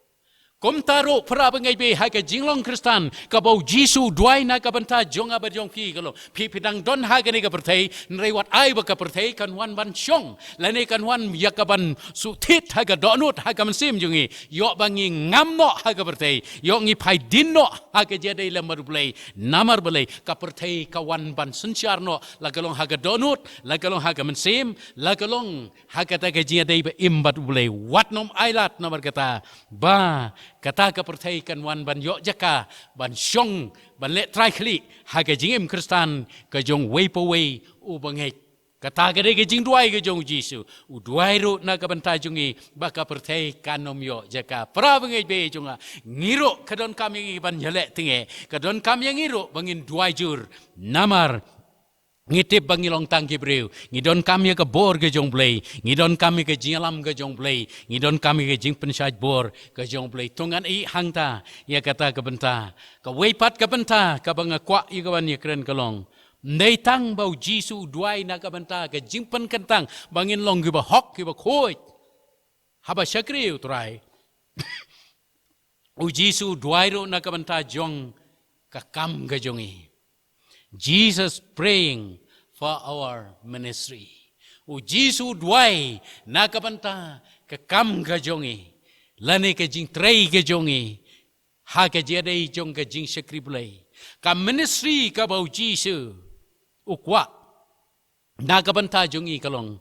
Kumta ruh para bangeit ba ïeit, ha ka jinglong Khristan kaba u Jisu u duwai na ka bynta jong nga bad jong phi ka long, phi phi dang don ha kane ka pyrthei, hynrei wat ai ba ka pyrthei kan wan ban shong, lane kan wan ïa ka ban shu thied ha ka dohnud ha ka mynsiem jong ngi. Ïoh ba ngi ngam noh ha ka pyrthei, ïoh ngi phai dien noh ha ka jingïadei lem bad U Blei. Namar balei? Ka pyrthei ka wan ban synshar noh, la ka long ha ka dohnud, la ka long ha ka mynsiem, la ka long ha kata ka jingïadei ba im bad U Blei. Wat nym ailad namar kata, ba kata ka pyrthei kan wan ban ïoh jaka ban shong, ban leh trai khlieh ha ka jingim Khristan ka jong uwei pa uwei u bangeit. Kata ka dei ka jingduwai ka jong u Jisu. U duwai ruh na ka bynta jong ngi ba ka pyrthei kan ym ïoh jaka. Para bangeit baieit jong nga, ngi ruh ka donkam ïa ngi ban ïaleh tynge, ka donkam ïa ngi ruh ba ngin duwai jur. Namar ngi tip ba ngi long tang ki briew, ngi donkam ïa ka bor ka jong Blei, ngi donkam ïa ka jingïalam ka jong Blei, ngi donkam ïa ka jingpynshait bor ka jong Blei. To ngan ïeh hangta ïa kata ka bynta. Kawei pat ka bynta kaba nga kwah ïa ka ban ïakren ka long, ym dei tang ba u Jisu u duwai na ka bynta ka jingpynkyntang ba ngin long kiba hok kiba khuid haba shakri ïa u Trai. U Jisu u duwai ruh na ka bynta jong ka kam ka jong ngi. Jesus praying for our ministry. U Jisu u duwai na ka bynta ka kam ka jong ngi, lane ka jingtrei ka jong ngi ha ka jingïadei jong ka jingshakri Blei. Ka ministry kaba u Jisu u kwah na ka bynta jong ngi ka long,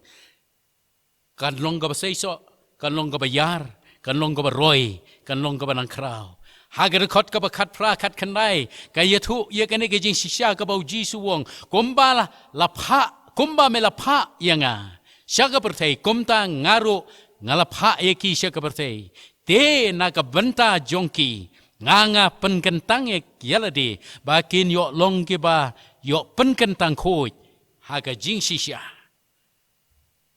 kan long kaba seisoh, kan long kaba ïar, kan long kaba roi, kan long kaba nang khraw. Ha ka dkhot kaba khatphra khatkhyndai ka ïathuh ïa kane ka jingshisha kaba u Jisu u ong, kumba la, la phah, kumba me la phah ïa nga sha ka pyrthei, kumta nga ruh nga la phah ïa ki sha ka pyrthei. Te na ka bynta jong ki nga, nga pynkyntang ïa, ïa lade ba kin ïoh long kiba ïoh pynkyntang khuid ha ka jingshisha.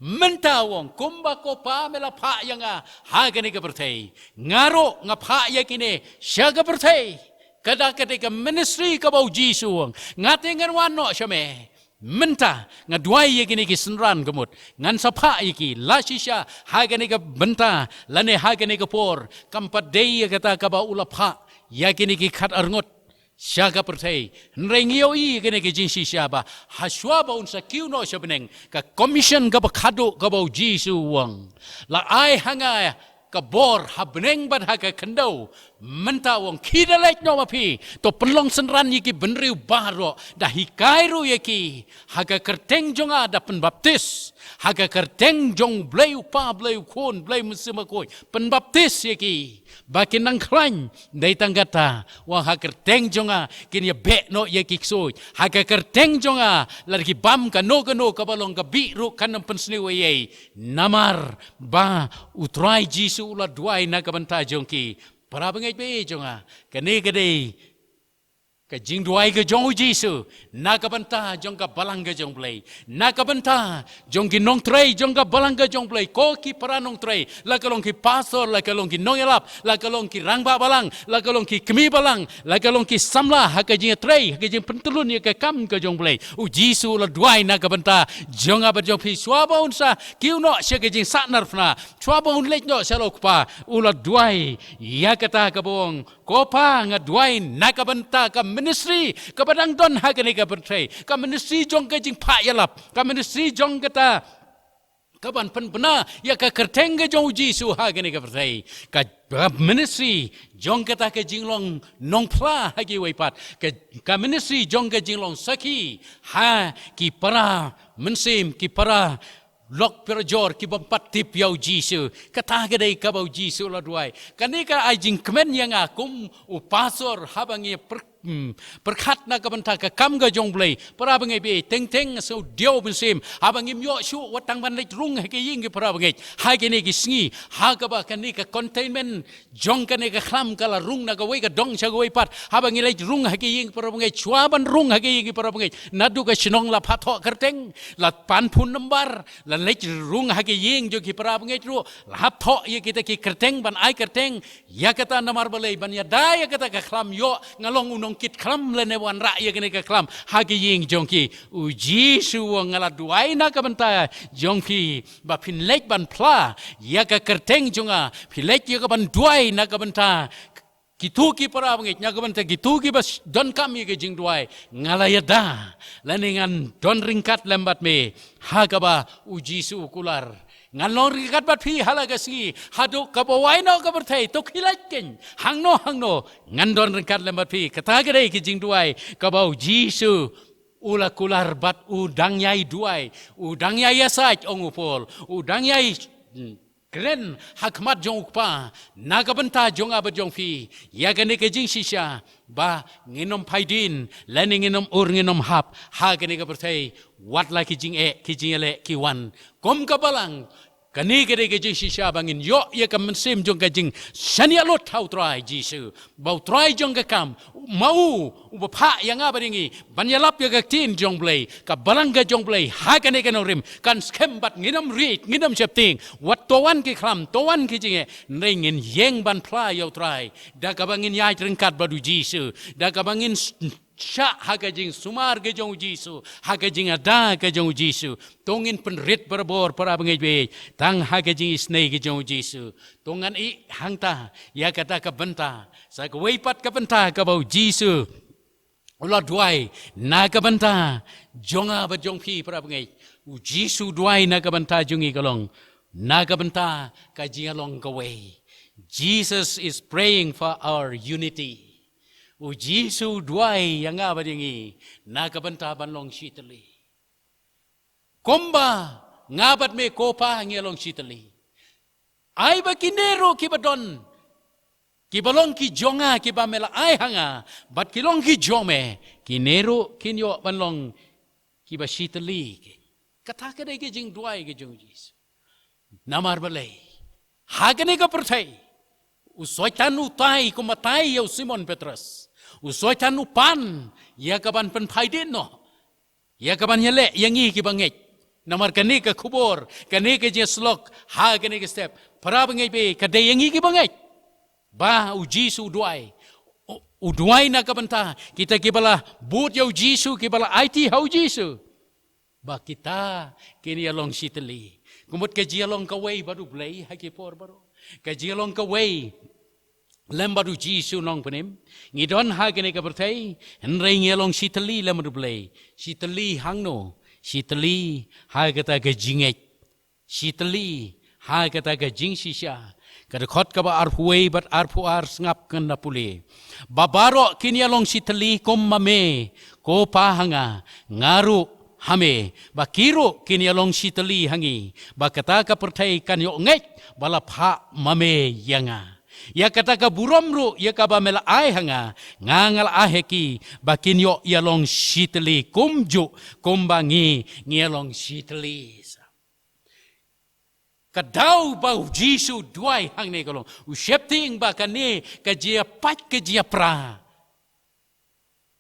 Mynta u ong, kumba ko Pa me la phah ïa nga ha kane ka pyrthei, nga ruh nga phah ïa kine sha ka pyrthei. Kata ka dei ka ministry kaba u Jisu u ong, nga te ngan wan noh sha me. Mynta nga duwai ïa kine ki synran ka mut, ngan sa phah ïa ki la shisha ha kane ka bynta lane ha kane ka por. Kam pat dei ïa kata kaba u la phah ïa kine ki khatar ngut sha ka pyrthei. Hynrei ngi ïohi ïa kane ka jingshisha ba hashwa ba un sa kiew noh sha bneng, ka commission kaba khadduh kaba u Jisu u ong, la ai ha nga ka bor ha bneng bad ha ka khyndew. Mynta u ong, khie da leit noh ma phi, to pynlong synran ïa ki bynriew baroh, da hikai ruh ïa ki ha ka kyrteng jong nga, da pynbaptis ha ka kyrteng jong Blei u Pa, Blei u Khun, Blei u Mynsiem Bakhuid. Pynbaptis ïa ki ba kin nang khlaiñ. Dei tang kata, u ong, ha kyrteng jong nga kin ïabeh noh ïa ki ksuid. Ha ka kyrteng jong nga lada ki bam kano kano kaba long ka bih ruh kan ym pynsniew ei ei. Namar ba u Trai Jisu u la duwai na ka bynta jong ki. Para bangeit baieit jong nga, kane ka dei ka jingduwai ka jong u Jisu na ka bynta jong ka balang ka jong Blei, na ka bynta jong ki nongtrei jong ka balang ka jong Blei, ko ki para nongtrei, la ka long ki pastor, la ka long ki nongïalap, la ka long ki rangbah balang, la ka long ki kmie balang, la ka long ki samla ha ka jingtrei, ha ka jingpyntyllun ïa ka kam ka jong Blei. U Jisu u la duwai na ka bynta jong nga bad jong phi, shuwa ba un sa kiew noh sha ka jingsahnarphna, shuwa ba un leit noh sha la u Kpa, u la duwai ïa kata kaba u ong, ko Pa, nga duwai na ka bynta ka ministry kaba dang don ha kane ka pyrthei, ka ministry jong ka jingphah ïalap, ka ministry jong kata kaban pynbna ïa ka kyrteng ka jong u Jisu ha kane ka pyrthei, ka, ka ministry jong kata ka jinglong nongphla ha kiwei pat, ka, ka ministry jong ka jinglong sakhi ha ki para mynsiem, ki para lok, para jor, ki bym pat tip ïa u Jisu. Kata ka dei kaba u Jisu u la duwai. Kane ka ai jingkmen ïa nga kum u pastor, haba ngi pyr-, hmm, pyrkhat na ka bynta ka kam ka jong Blei. Para bangeit baieit, teng teng nga sngewdiaw mynsiem haba ngim ïoh shuh wat tang ban leit rung ha ki ïing ki para bangeit ha kine ki sngi, ha kaba kane ka containment jong kane ka khlam ka la rung na kawei ka dong sha kawei pat. Haba ngi leit rung ha ki ïing para bangeit, shuwa ban rung ha ki ïing para bangeit, naduh ka shnong la phah thoh kyrteng, la pan phone number, la leit rung ha ki ïing jong ki para bangeit ruh la hap thoh ïa kita ki kyrteng, ban ai kyrteng ïa kata. Namar balei? Ban ïada ïa kata ka khlam, ïoh nga long u nongkit khlam lane wanrah ïa kane ka khlam ha ki ïing jong ki. U Jisu u ong, nga la duwai na ka bynta jong phi ba phin leit ban phla ïa ka kyrteng jong nga, phi leit ïa ka ban duwai na ka bynta kito ki para bangeit, na ka bynta kito kiba s-, donkam ïa ka jingduwai. Nga la ïada lane ngan don ryngkat lem bad me, ha kaba u Jisu u kular. Ngan long ryngkat bad phi ha la ka sngi haduh kaba wai noh ka pyrthei. To khie leit keiñ, hangno hangno ngan don ryngkat lem bad phi. Kata ka dei ka jingduwai kaba u Jisu u la kular bad u dang ïai duwai, u dang ïai ïasaid, ong u Paul, u dang ïai, hmm, kren ha khmat jong u Kpa na ka bynta jong nga bad jong phi ïa kane ka jingshisha, ba ngin ym phai dien lane ngin ym ur, ngin ym hap ha kane ka pyrthei. Wat la ki jingeh, ki jingeh ki wan kum ka balang. Kane ka dei ka jingshisha ba ngin ïoh ïa ka mynsiem jong ka jingshaniah lut ha u Trai Jisu. Ba u Trai jong ka kam, ma u, u ba phah ïa nga bad ïa ngi ban ïalap ïa ka ktien jong Blei, ka balang ka jong Blei ha kane ka nongrim kan skhem bad ngin ym rieh, ngin ym sheptieng. Wat to wan ki khlam, to wan ki jingeh, hynrei ngin ïeng ban phla ïa u Trai da kaba ngin ïaid ryngkat bad u Jisu, da kaba ngin s- shah ha ka jingsumar ka jong u Jisu, ha ka jingada ka jong u Jisu. To ngin pynrit barabor, para bangeit bad tang ha ka jingisynei ka jong u Jisu. To ngan ïeh hangta ïa kata ka bynta, sa kawei pat ka bynta kaba u Jisu u la duwai na ka bynta jong nga bad jong phi, para bangeit. U Jisu duwai na ka bynta jong ngi ka long na ka bynta ka jingïalong kawei. Jesus is praying for our unity. U Jisu duwai ïa nga bad ïa ngi na ka bynta ban long shitylli. Kumba nga bad me, ko Pa, ngi ïalong shitylli, ai ba kine ruh kiba don, kiba long ki jong nga, kiba me la ai ha nga, bad ki long ki jong me, kine ruh kin ïoh ban long kiba shitylli. Kata ka dei ka jingduwai ka jong u Jisu. Namar balei? Ha kane ka pyrthei u Soitan u tai kumba tai ïa u Simon Petros. U Soitan u pan ïa ka ban pynphai dien noh, ïa ka ban ïaleh ïa ngi kiba ngeit. Namar kane ka khubor, kane ka jingïasyllok ha kane ka step, para bangeit bad ka dei ïa ngi kiba ngeit. Ba u Jisu u duwai, u, u duwai na ka bynta kita kiba la bud ïa u Jisu, kiba la aiti ha u Jisu, ba kita kin ïalong shitylli. Ka mut ka jingïalong kawei bad u Blei ha ki por baroh, ka jingïalong kawei lem bad u Jisu Nongpynim. Ngi don ha kane ka pyrthei, hynrei ngi ïalong shitylli lem bad u Blei. Shitylli hangno? Shitylli ha kata ka jingngeit. Shitylli ha kata ka jingshisha. Ka dkhot kaba arphew wei bad arphew ar, sngap kynda pule. Ba baroh kin ïalong shitylli kum ma me, ko Pa, ha nga, nga ruh ha me, ba ki ruh kin ïalong shitylli ha ngi, ba kata ka pyrthei kan ïoh ngeit ba la phah ma me ïa nga. Ïa kata ka burom ruh ïa kaba me la ai ha nga, nga, nga la ai ha ki, ba kin ïoh ïalong shitylli kumjuh kumba ngi, ngi ïalong shitylli. Ka daw ba u Jisu u duwai hangne ka long, u sheptieng ba kane ka jingïapait ka jingïapra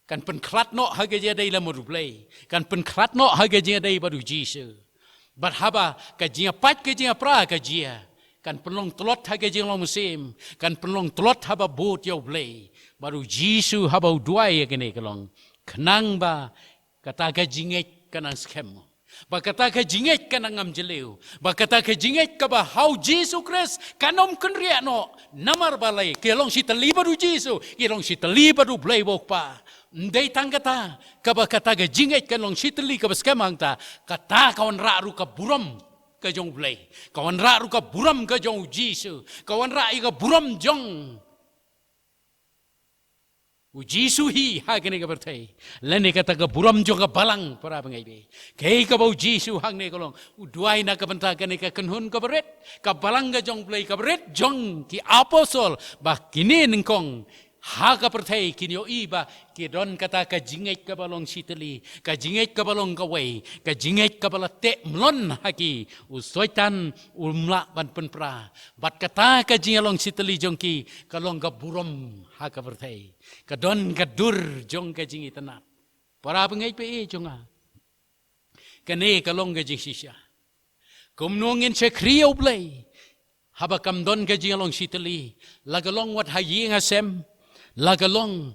kan pynkhlad noh ha ka jingïadei lem bad u Blei, kan pynkhlad noh ha ka jingïadei bad u Jisu. Bad haba ka jingïapait ka jingïapra ka jia, kan pynlong tlot ha ka jinglong mynsiem, kan pynlong tlot haba bud ïa u Blei. Bad u Jisu haba u duwai ïa kane ka long, khnang ba kata ka jingngeit kan nang skhem, ba kata ka jingngeit kan nang ngam jylliew, ba kata ka jingngeit kaba ha u Jisu Khrist kan ym kynriah noh. Namar balei? Ki long shitylli bad u Jisu, ki long shitylli bad u Blei ba u Kpa. Ym dei tang kata, kaba kata ka jingngeit kan long shitylli kaba skhem hangta, kata ka wanrah ruh ka burom ka jong u Blei, ka wanrah ruh ka burom ka jong u Jisu, ka wanrah ïa ka burom jong u Jisu hi ha kane ka pyrthei, lane kata ka burom jong ka balang, para bangeit bad. Kaei kaba u Jisu hangne ka long, u duwai na ka bynta kane ka kynhun kaba rit, ka balang ka jong u Blei kaba rit jong ki apostol, ba kine nyngkong ha ka pyrthei kin ïohi ba ki don kata ka jingngeit kaba long shitylli, ka jingngeit kaba long kawei, ka jingngeit kaba la teh mlien ha ki, u Soitan um lah ban pynpra. Bad kata ka jingïalong shitylli jong ki ka long ka burom ha ka pyrthei, ka don ka dur jong ka jingitynnad. Para bangeit bad jong nga, kane ka long ka jingshisha. Kumno ngin shakri ïa u Blei haba kam don ka jingïalong shitylli, la ka long wat ha ïing ha sem, la ka long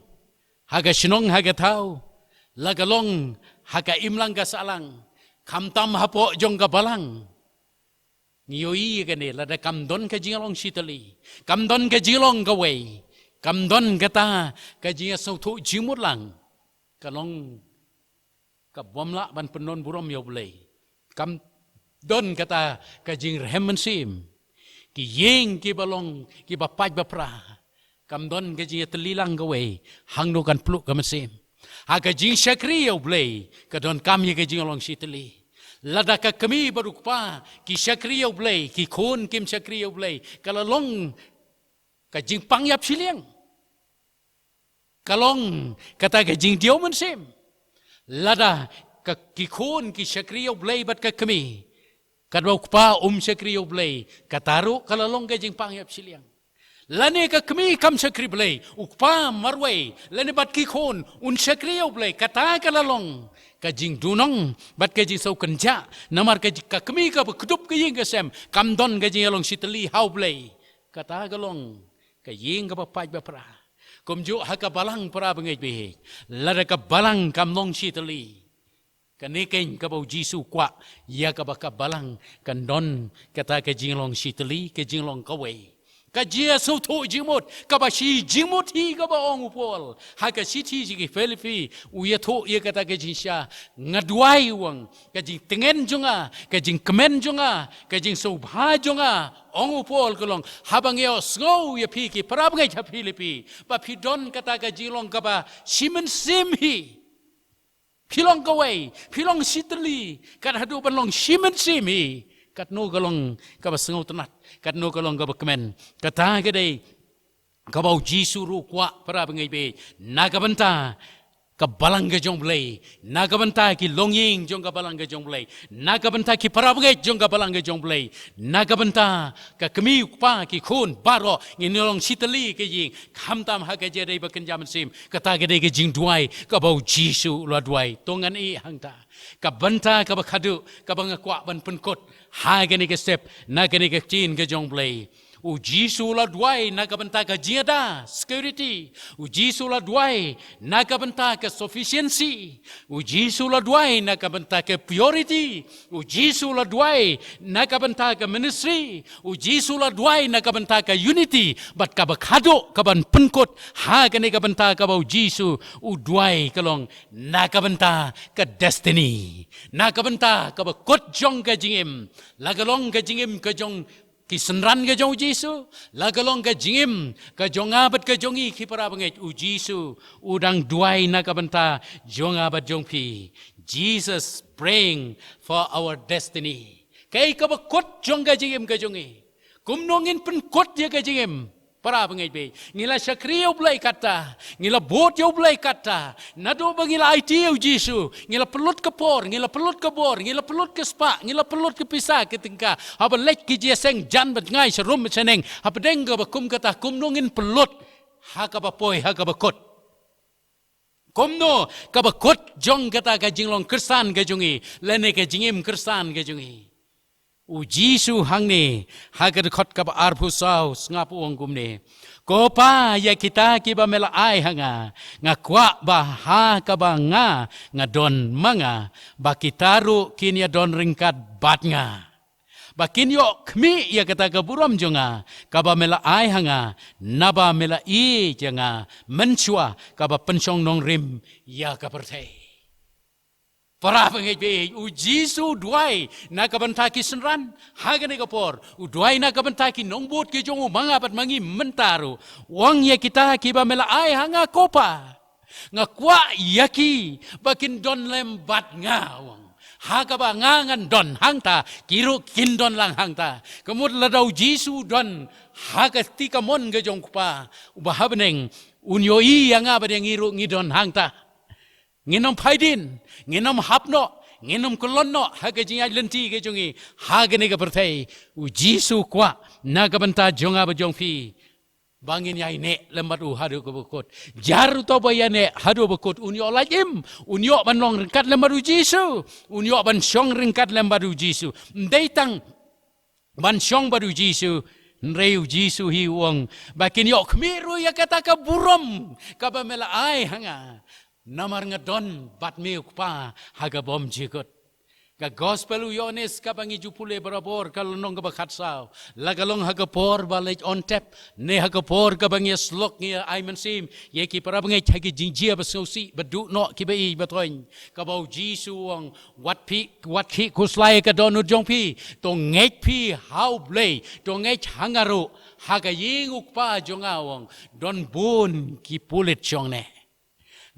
ha ka shnong ha ka thaw, la ka long ha ka imlang ka sahlang, khamtam hapoh jong ka balang? Ngi ïohi ïa kane, lada kam don ka jingïalong shitylli, kam don ka jingïalong kawei, kam don kata ka jingïasngewthuh jingmut lang, ka long kaba ym lah ban pyndon burom ïa u Blei. Kam don kata ka jingrhem mynsiem. Ki ïing kiba long kiba pait ba pra, kam don ka jingïatylli lang kawei, hangno kan pluh ka mynsiem? Ha ka jingshakri ïa u Blei ka donkam ïa ka jinglong shitylli. Lada ka kmie bad u kpa ki shakri ïa u Blei, ki khun kim shakri ïa u Blei, ka la long ka jingpang ïap shiliang. Ka long kata ka jingdiaw mynsiem. Lada ka ki khun ki shakri ïa U Blei bad ka kmie. Katba u kpa um shakri ïa U Blei, kata ruh ka la long ka jingpang ïap shiliang. Lane ka kmie kam shakri Blei, u kpa marwei, lane bad ki khun un shakri ïa U Blei, kata ka la long ka jingdunong bad ka jingsngewkynjah, namar ka ji-, ka kmie kaba kdup ka ïing ka sem, kam don ka jingïalong shitylli ha U Blei. Kata ka long ka ïing kaba pait ba pra. Kumjuh ha ka balang, para bangeit baieit, lada ka balang kam long shitylli, kane keiñ kaba U Jisu u kwah ïa kaba ka balang kan don kata ka jinglong shitylli, ka jinglong kawei. Ka jingsngewthuh jingmut, kaba shi jingmut hi, kaba ong u Paul ha ka shithi sha ki Philippi, u ïathuh ïa kata ka jingshisha. Nga duwai, u ong, ka jingtngen jong nga, ka jingkmen jong nga, ka jingsngewbha jong nga, ong u Paul, ka long haba nga ïohsngew ïa phi, ki para bangeit ha Philippi, ba phi don kata ka jinglong kaba shi mynsiem hi. Phi long kawei, phi long shitylli, kat haduh ban long shi mynsiem hi. Katno ka long kaba sngewtynnat, katno ka long kaba kmen. Kata ka dei kaba U Jisu ruh u kwah, para bangeit baieit, na ka bynta ka balang ka jong U Blei, na ka bynta ki longïing jong ka balang ka jong U Blei, na ka bynta ki para bangeit jong ka balang ka jong U Blei, na ka bynta ka kmie, u kpa, ki khun baroh, ngin long shitylli ka ïing, khamtam ha ka jingïadei ba kynja mynsiem. Kata ka dei ka jingduwai kaba U Jisu u la duwai. To ngan ïeh hangta. Ka bynta kaba khatduh kaba nga kwah ban pynkut ha kane ka step, na kane ka ktien ka jong U Blei, U Jisu u la duwai na ka bynta ka jingïada, security. U Jisu u la duwai na ka bynta ka sufficiency. U Jisu u la duwai na ka bynta ka purity. U Jisu u la duwai na ka bynta ka ministry. U Jisu u la duwai na ka bynta ka unity. Bad kaba khatduh kaban pynkut ha kane ka bynta kaba U Jisu u duwai ka long na ka bynta ka destiny, na ka bynta kaba kut jong ka jingim. La ka long ka jingim ka jong ki synran ka jong U Jisu, la ka long ka jingim ka jong nga bad ka jong ngi, ki para bangeit, U Jisu u dang duwai na ka bynta jong nga bad jong phi. Jesus praying for our destiny. Kaei kaba kut jong ka jingim ka jong ngi? Kumno ngin pynkut ïa ka jingim, para bangeit baieit? Ngi la shakri ïa U Blei katta, ngi la bud ïa U Blei katta. Naduh ba ngi la aiti ïa U Jisu, ngi la pynlut ka por, ngi la pynlut ka bor, ngi la pynlut ka spah, ngi la pynlut ka pisa ka tyngka, haba leit ki jingïaseng jan bad tngai, sharum bad shaneng, hapdeng kaba kum kata, kumno ngin pynlut ha kaba poi, ha kaba kut? Kumno kaba kut jong kata ka jinglong Khristan ka jong ngi, lane ka jingim Khristan ka jong ngi? U Jisu hangne ha ka dkhot kaba arphew saw, sngap, u ong kumne: Ko Pa, ïa kita kiba me la ai ha nga, nga kwah ba ha kaba nga nga don ma nga, ba kita ruh kin ïadon ryngkat bad nga, ba kin ïoh khmih ïa kata ka burom jong nga kaba me la ai ha nga, naba me la ïeit ïa nga mynshuwa kaba pynshong nongrim ïa ka pyrthei. Para bangeit baieit, U Jisu u duwai na ka bynta ki synran ha kane ka por, u duwai na ka bynta ki nongbud ki jong u, ma nga bad ma ngi mynta ruh. U ong: Ïa kita kiba me la ai ha nga, ko Pa, nga kwah ïa ki ba kin don lem bad nga, u ong. Ha kaba nga ngan don hangta, ki ruh kin don lang hangta. Ka mut lada U Jisu u don ha ka kti kamon ka jong U Kpa uba ha bneng, un ïohi ïa nga bad ïa ngi ruh ngi don hangta. Ngin ym phai dien, ngin ym hap noh, ngin ym kyllon noh ha ka jingïaid lynti ka jong ngi ha kane ka pyrthei. U Jisu u kwah na ka bynta jong nga bad jong phi ba ngin ïaineh lem bad u haduh kaba kut. Jar uto uba ïaineh haduh ba kut un ïoh lait im, un ïoh ban long ryngkat lem bad U Jisu, un ïoh ban shong ryngkat lem bad U Jisu. Ym dei tang ban shong bad U Jisu, hynrei U Jisu hi u ong ba kin ïoh khmih ruh ïa kata ka burom kaba me la ai ha nga, namar nga don bad me, U Kpa, ha ka bymjukut. Ka Gospel u Ïoannis kaba ngi ju pule barabor, ka lynnong kaba khatsaw, la ka long ha ka por ba leit on tap, ne ha ka por kaba ngi ïasyllok, ngi ïa ai mynsiem ïa ki para bangeit ha ki jingjia ba sngewsih ba duh noh kiba ïeit ba thoiñ, kaba U Jisu u ong: Wat phi, wat khih khuslai ïa ka dohnud jong phi, to ngeit phi ha U Blei, to ngeit ha nga ruh. Ha ka ïing U Kpa jong nga, u ong, don bun ki pulit shong ne.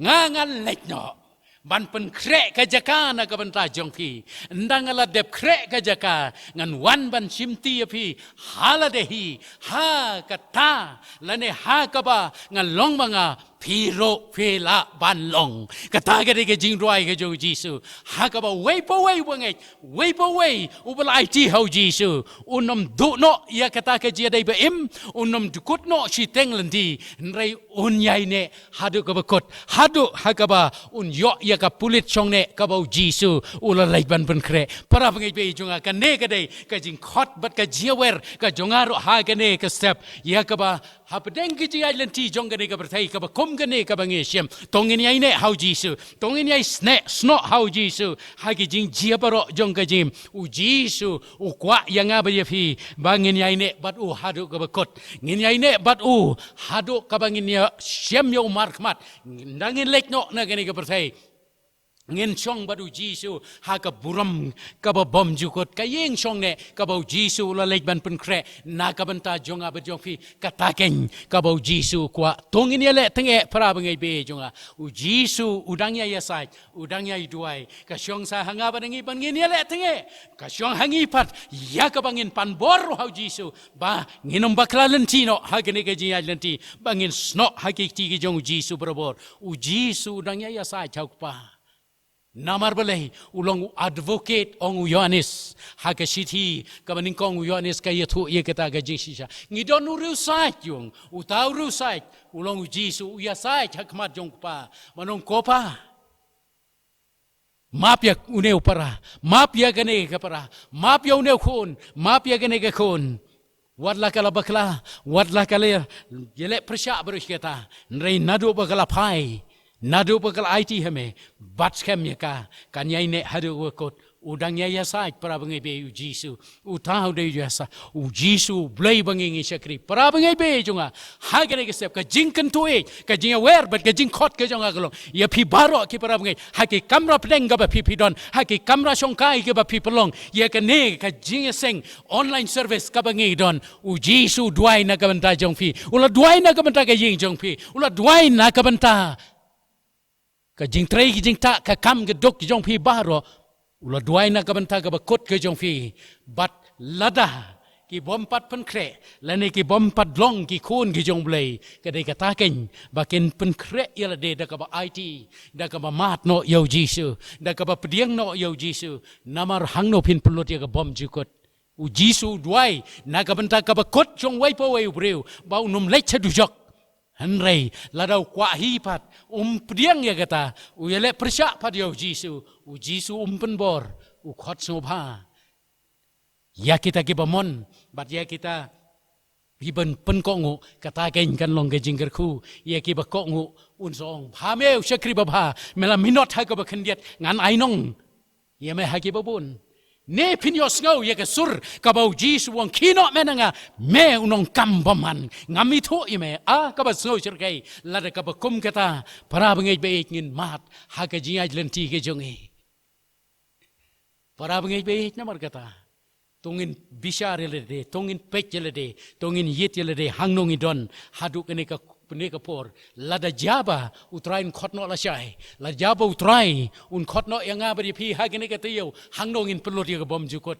Nga ngan leit noh ban pynkhreh ka jaka na ka bynta jong phi. Ynda nga la dep khreh ka jaka, ngan wan ban shimti ïa phi ha lade hi, ha kata lane ha kaba nga long ma nga Phi ruh phi lah ban long. Kata ka dei ka jingduwai ka jong u Jisu. Ha kaba uwei pa uwei u bangeit, uwei pa uwei uba la aiti ha u Jisu, un ym duh noh ïa kata ka jingïadei ba im, un ym dkut noh shiteng lynti, hynrei un ïaineh haduh kaba kut, haduh ha kaba un ïoh ïa ka pulit shongneh kaba u Jisu u la leit ban pynkhreh. Para bangeit ba ïeit jong nga, kane ka dei ka jingkhot bad ka jingïawer ka jong nga ruh ha kane ka step, ïa kaba hapdeng ka jingïaid lynti jong kane ka pyrthei kaba kum kane kaba ngi shem, to ngin ïaineh ha u Jisu, to ngin ïaisneh snoh ha u Jisu ha ki jingjia baroh jong ka jingim. U Jisu u kwah ïa nga bad ïa phi ba ngin ïaineh bad u haduh kaba kut, ngin ïaineh bad u haduh kaba ngin ïashem ïa u markhmat. Ynda ngin leit noh na kane ka pyrthei, ngin shong bad u Jisu ha ka burom kaba bymjukut, ka ïing shongneh kaba u Jisu u la leit ban pynkhreh na ka bynta jong nga bad jong phi. Kata keiñ kaba u Jisu u kwah. To ngin ïaleh tyngeh, para bangeit ba ïeit jong nga. U Jisu u dang ïai ïasaid, u dang ïai duwai. Ka shong sa ha nga bad ha ngi ban ngin ïaleh tyngeh. Ka shong ha ngi pat ïa kaba ngin pan bor ha u Jisu, ba ngin ym bakla lynti noh ha kane ka jingïaid lynti, ba ngin snoh ha ki kti ki jong u Jisu barabor. U Jisu u dang ïai ïasaid ha u Kpa. Namar balei? U long u advocate, ong u Ïoannis ha ka shithi kaba nyngkong, u Ïoannis ka ïathuh ïa kata ka jingshisha. Ngi don u riewsaid, ong, uta u riewsaid u long u Jisu, u ïasaid ha khmat jong u Kpa ban ong, Ko Pa, map ïa une u para, map ïa kane ka para, map ïa une u khun, map ïa kane ka khun. Wat la ka la bakla, wat la ka la ïaleh pyrshah baroh shi katta, hynrei naduh ba ka la phai, naduh ba ka la aiti ha me, bat skhem ïa ka, kan ïaineh haduh kaba kut. U dang ïai ïasaid, para bangeit ba ïeit, u Jisu. Uta u dei u ïasaid, u Jisu, u Blei ba ngi ngi shakri. Para bangeit ba ïeit jong nga, ha kane ka step, ka jingkyntu ïeit, ka jingïawer bad ka jingkhot ka jong nga ka long ïa phi baroh ki para bangeit ha ki kamra pdeng kaba phi phi don, ha ki kamra shongkai kiba phi pynlong ïa kane ka jingïaseng online service kaba ngi don. U Jisu u duwai na ka bynta jong phi, u la duwai na ka bynta ka ïing jong phi, u la duwai na ka bynta ka jingtrei ka jingtah, ka kam ka duk jong phi baroh. U la duwai na ka bynta kaba kut ka jong phi. Bad lada ki bym pat pynkhreh lane ki bym pat long ki khun ki jong u Blei, ka dei kata keiñ ba kin pynkhreh ïa lade da kaba aiti, da kaba mad noh ïa u Jisu, da kaba pdiang noh ïa u Jisu. Namar hangno phin pynlut ïa ka bymjukut? U Jisu u duwai na ka bynta kaba kut jong uwei pa uwei u briew ba un ym leit sha dujok. Hynrei lada u kwah hi pat, um pdiang ïa kata, u ïaleh pyrshah pat ïa u Jisu, u Jisu um pynbor, u khot sngewbha ïa kita kiba mon bad ïa kita kiba pynkohnguh. Kata keiñ kan long ka jingkyrkhu ïa kiba kohnguh. Un sa ong, Bha me, u shakri babha, me la minot ha kaba khyndiat, ngan ai nong ïa me ha kiba bun. Ne phin ïohsngew ïa ka sur kaba u Jisu u ong, Khie noh me na nga, me u nongkam bymman, ngam ithuh ïa me. A kaba sngewsyrkhei, lada kaba kum kata, para bangeit ba ïeit, ngin mad ha ka jingïaid lynti ka jong ngi. Para bangeit ba ïeit, namar kata, to ngin bishar ïa lade, to ngin peit ïa lade, to ngin ïit ïa lade hangno ngi don haduh kane ka, kane ka por. Lada jia ba u Trai un khot noh lashai, lada jia ba u Trai un khot noh ïa nga bad ïa phi ha kane ka taïew, hangno ngin pynlut ïa ka bymjukut?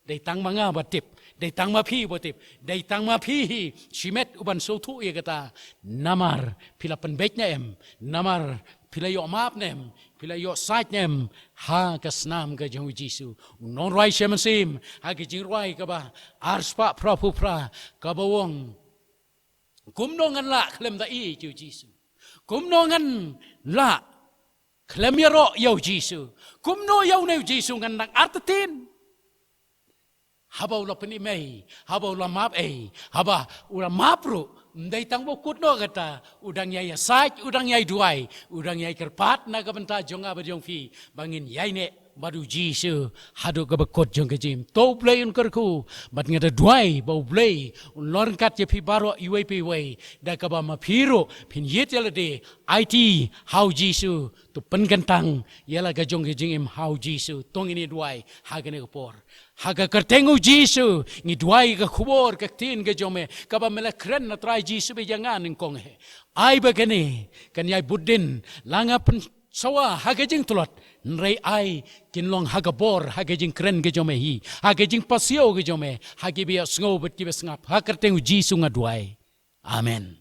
Dei tang ma nga ba tip, dei tang ma phi ba tip, dei tang ma phi hi shimet uban sngewthuh ïa kata. Namar phi la pynbeit ne em? Namar phi la ïoh map ne em? Phi la ïoh said ne em ha ka snam ka jong u Jisu? U nongrwai Shem Mynsiem ha ka jingrwai kaba arspah phraphew phra, kaba ong, Kumno ngan lah khlem da ïeit ïa u Jisu? Kumno ngan lah khlem ïaroh ïa u Jisu? Kumno ïa une u Jisu ngan dang artatien? Haba u la pynim ei, haba u la map ei, haba u la map ruh, ym dei tang ba u kut noh kata, u dang ïai ïasaid, u dang ïai duwai, u dang ïai kyrpad na ka bynta jong nga bad jong phi, ba ngin ïaineh bad u Jisu haduh kaba kut jong ka jingim. To u Blei un kyrkhu, bad nga da duwai ba u Blei un long ryngkat ïa phi baroh, iwei pa iwei, da kaba ma phi ruh phin ïit ïa lade, aiti ha u Jisu, to pynkyntang ïa la ka jong ka jingim ha u Jisu. To ngin ïa duwai ha kane ka por. Ha ka kyrteng u Jisu ngi duwai, ka khubor ka ktien ka jong me kaba me la kren, na Trai Jisu, ba ïa nga nyngkong hi, ai ba kane kan ïai bud dien, la nga pynsawa ha ka jingtlot, hynrei ai kin long ha ka bor, ha ka jingkren ka jong me hi, ha ka jingpasiaw ka jong me, ha kiba ïohsngew bad kiba sngap. Ha ka kyrteng u Jisu nga duwai. Amen.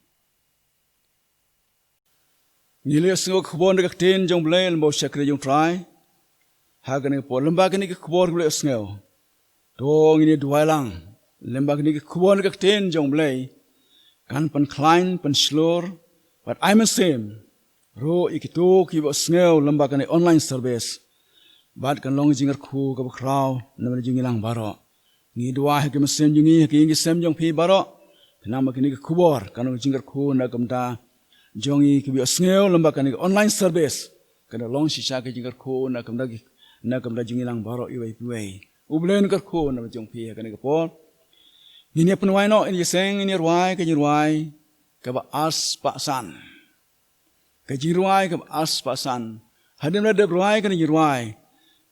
Ngi la ïohsngew ka khubor na ka ktien jong U Blei lyngba u shakri jong U Trai. Ha kane ka por, lyngba kane ka khubor ngi la ïohsngew, to ngin ïa duwai lang. Lyngba kane ka khubor na ka ktien jong U Blei kan pynkhlaiñ, pynshlur bad ai mynsiem ruh ïa kito kiba ïohsngew lyngba kane online service. Bad kan long jingkyrkhu kaba khraw na ka bynta jong ngi lang baroh. Ngi duwai ha ka mynsiem jong ngi, ha ka ïing ka sem jong phi baroh. Khnang ba kane ka khubor kan long jingkyrkhu na ka bynta jong ngi kiba ïohsngew lyngba kane ka online service. Kan long shisha ka jingkyrkhu na ka bynta ki, na ka bynta jong ngi lang baroh iwei pa iwei. U Blei un kyrkhu na ka bynta jong phi ha kane ka por. Ngin ïa pynwai noh, ngin ïa seng, ngin ïa rwai ka jingrwai kaba arspah san. Ka jingrwai kaba arspah san. Hadien ba la dep rwai kane ka jingrwai,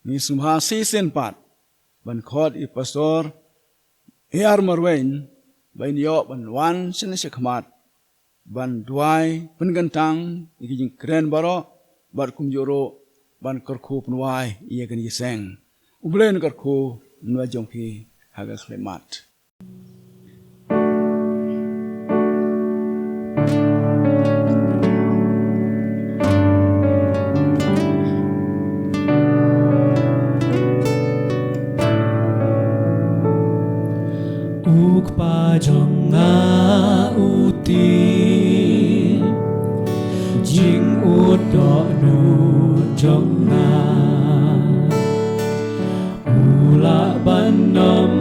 ngi sngewbha shisien pat ban khot ïa u Pastor A R Marwein ba in ïoh ban wan shane shakhmat ban duwai pynkyntang ïa ki jingkren baroh bad kumjuh ruh ban kyrkhu pynwai ïa kane ka seng. U Blei un kyrkhu na ka bynta jong phi ha ka khyllipmat. U Kpa jong nga u tip jingud dohnud jong nga. U lah ban ym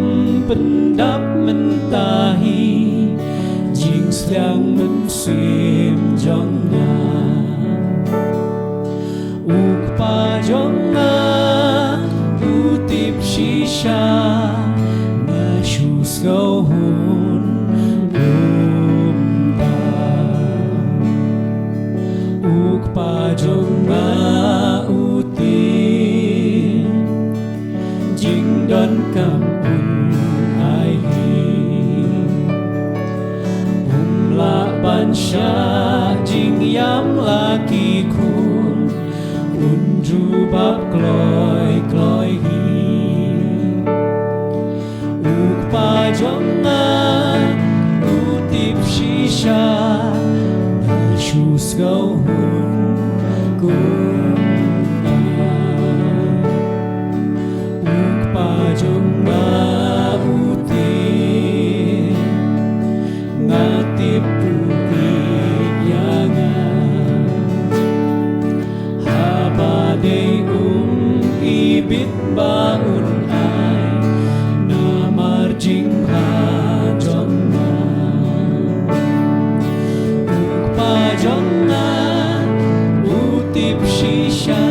pyndap mynta hi jingsliang mynsiem jong nga. U Kpa jong nga u tip shisha nga shu sngew hun kumta. U Kpa jong nga u tip jingdonkam un ai hi. Um lah ban shah jingïam la ki khun, un jubab kloi kloi hi. U Kpa jong nga u tip shisha nga shu sngew hun kumta. U Kpa jong nga u tip, nga tip u ïeit ïa nga. Haba dei um ibit ba un ai namar jingbha jong nga. U Kpa jong nga u tip shisha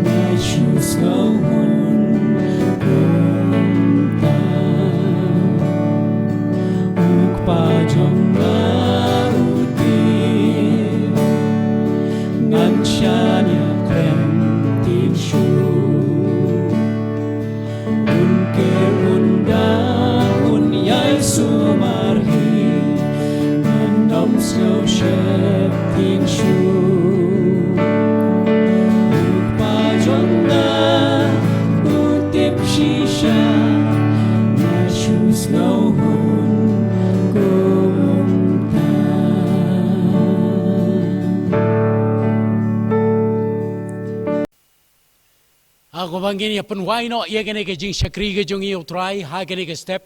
nga shu sngew hun kumta. U Kpa jong nga u tip ngan shaniah khlem tieng shuh. Un ker un da un ïai sumar hi, ngan ym sngew sheptieng shuh. U Kpa jong nga u tip shisha nga shu sngew hun kumta. Ha kaba ngin ïa pynwai noh ïa kane ka jingshakri ka jong ngi ïa U Trai ha kane ka step,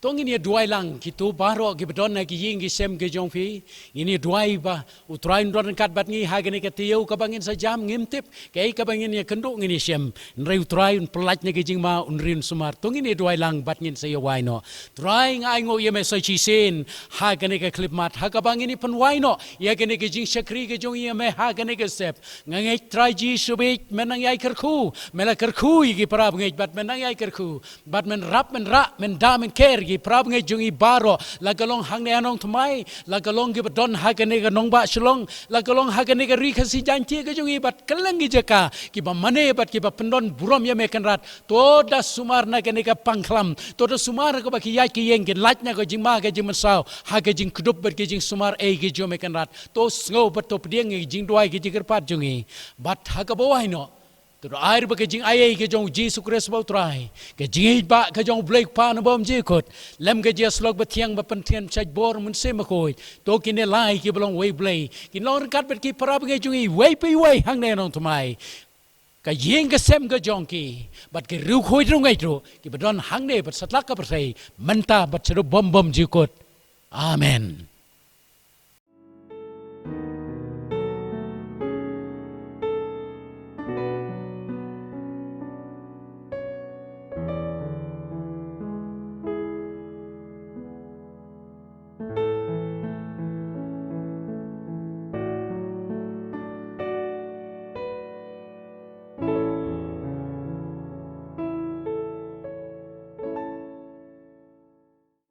to ngin ïa duwai lang. Kito baroh kiba don ha ki ïing ki sem ki jong phi, ngin ïa duwai ba U Trai un don ryngkat bad ngi ha kane ka taïew kaba ngin sa jam. Ngim tip kaei kaba ngin ïa kynduh, ngin ïa shem, hynrei U Trai un pyllait na ka jingma, un ri un sumar. To ngin ïa duwai lang bad ngin sa ïa wai noh. Trai, nga ainguh ïa me sa shisien ha kane ka khyllipmat ha kaba ngin ïa pynwai noh ïa kane ka jingshakri ka jong ngi ïa me ha kane ka step. Nga ngeit Trai Jisu bad men nang ïai kyrkhu, men la kyrkhu ïa ki para bangeit bad men nang ïai kyrkhu. Bad men rap, men rah, men da, men ker ïa ki para bangeit jong ngi baroh, la ka long hangne ha Nongthymmai, la ka long kiba don ha kane ka nongbah Shillong, la ka long ha kane ka ri Khasi Jaiñtia ka jong ngi bad kylleng ki jaka, kiba mane bad kiba pyndon burom ïa me Kynrad. To da sumar na kane ka pangkhlam, to da sumar kaba ki ïaid ki ïeng ki lait na ka jingma ka jingmynsaw ha ka jingkdup bad ka jingsumar ei ka jong me Kynrad. To sngew bad to pdiang ïa ka jingduwai ka jingkyrpad jong ngi. Bad ha kaba wai noh, To da ai ba ka jingaiei ka jong u Jisu Khrist ba u Trai, ka jingïeit ba ka jong u Blei Kpa na bymjukut, lem ka jingïasyllok bathiang ba pyntieng shaid bor Mynsiem Bakhuid, to kine lai ki ba long wei Blei kin long ryngkat bad ki para bangeit jong ngi wei pa wei hangne nongthymmai. Ka ïing ka sem ka jong ki bad ki riewkhuid riewngeit ruh ki ba don hangne bad satlak ka pyrthei mynta bad shaduh bym bymjukut. Amen.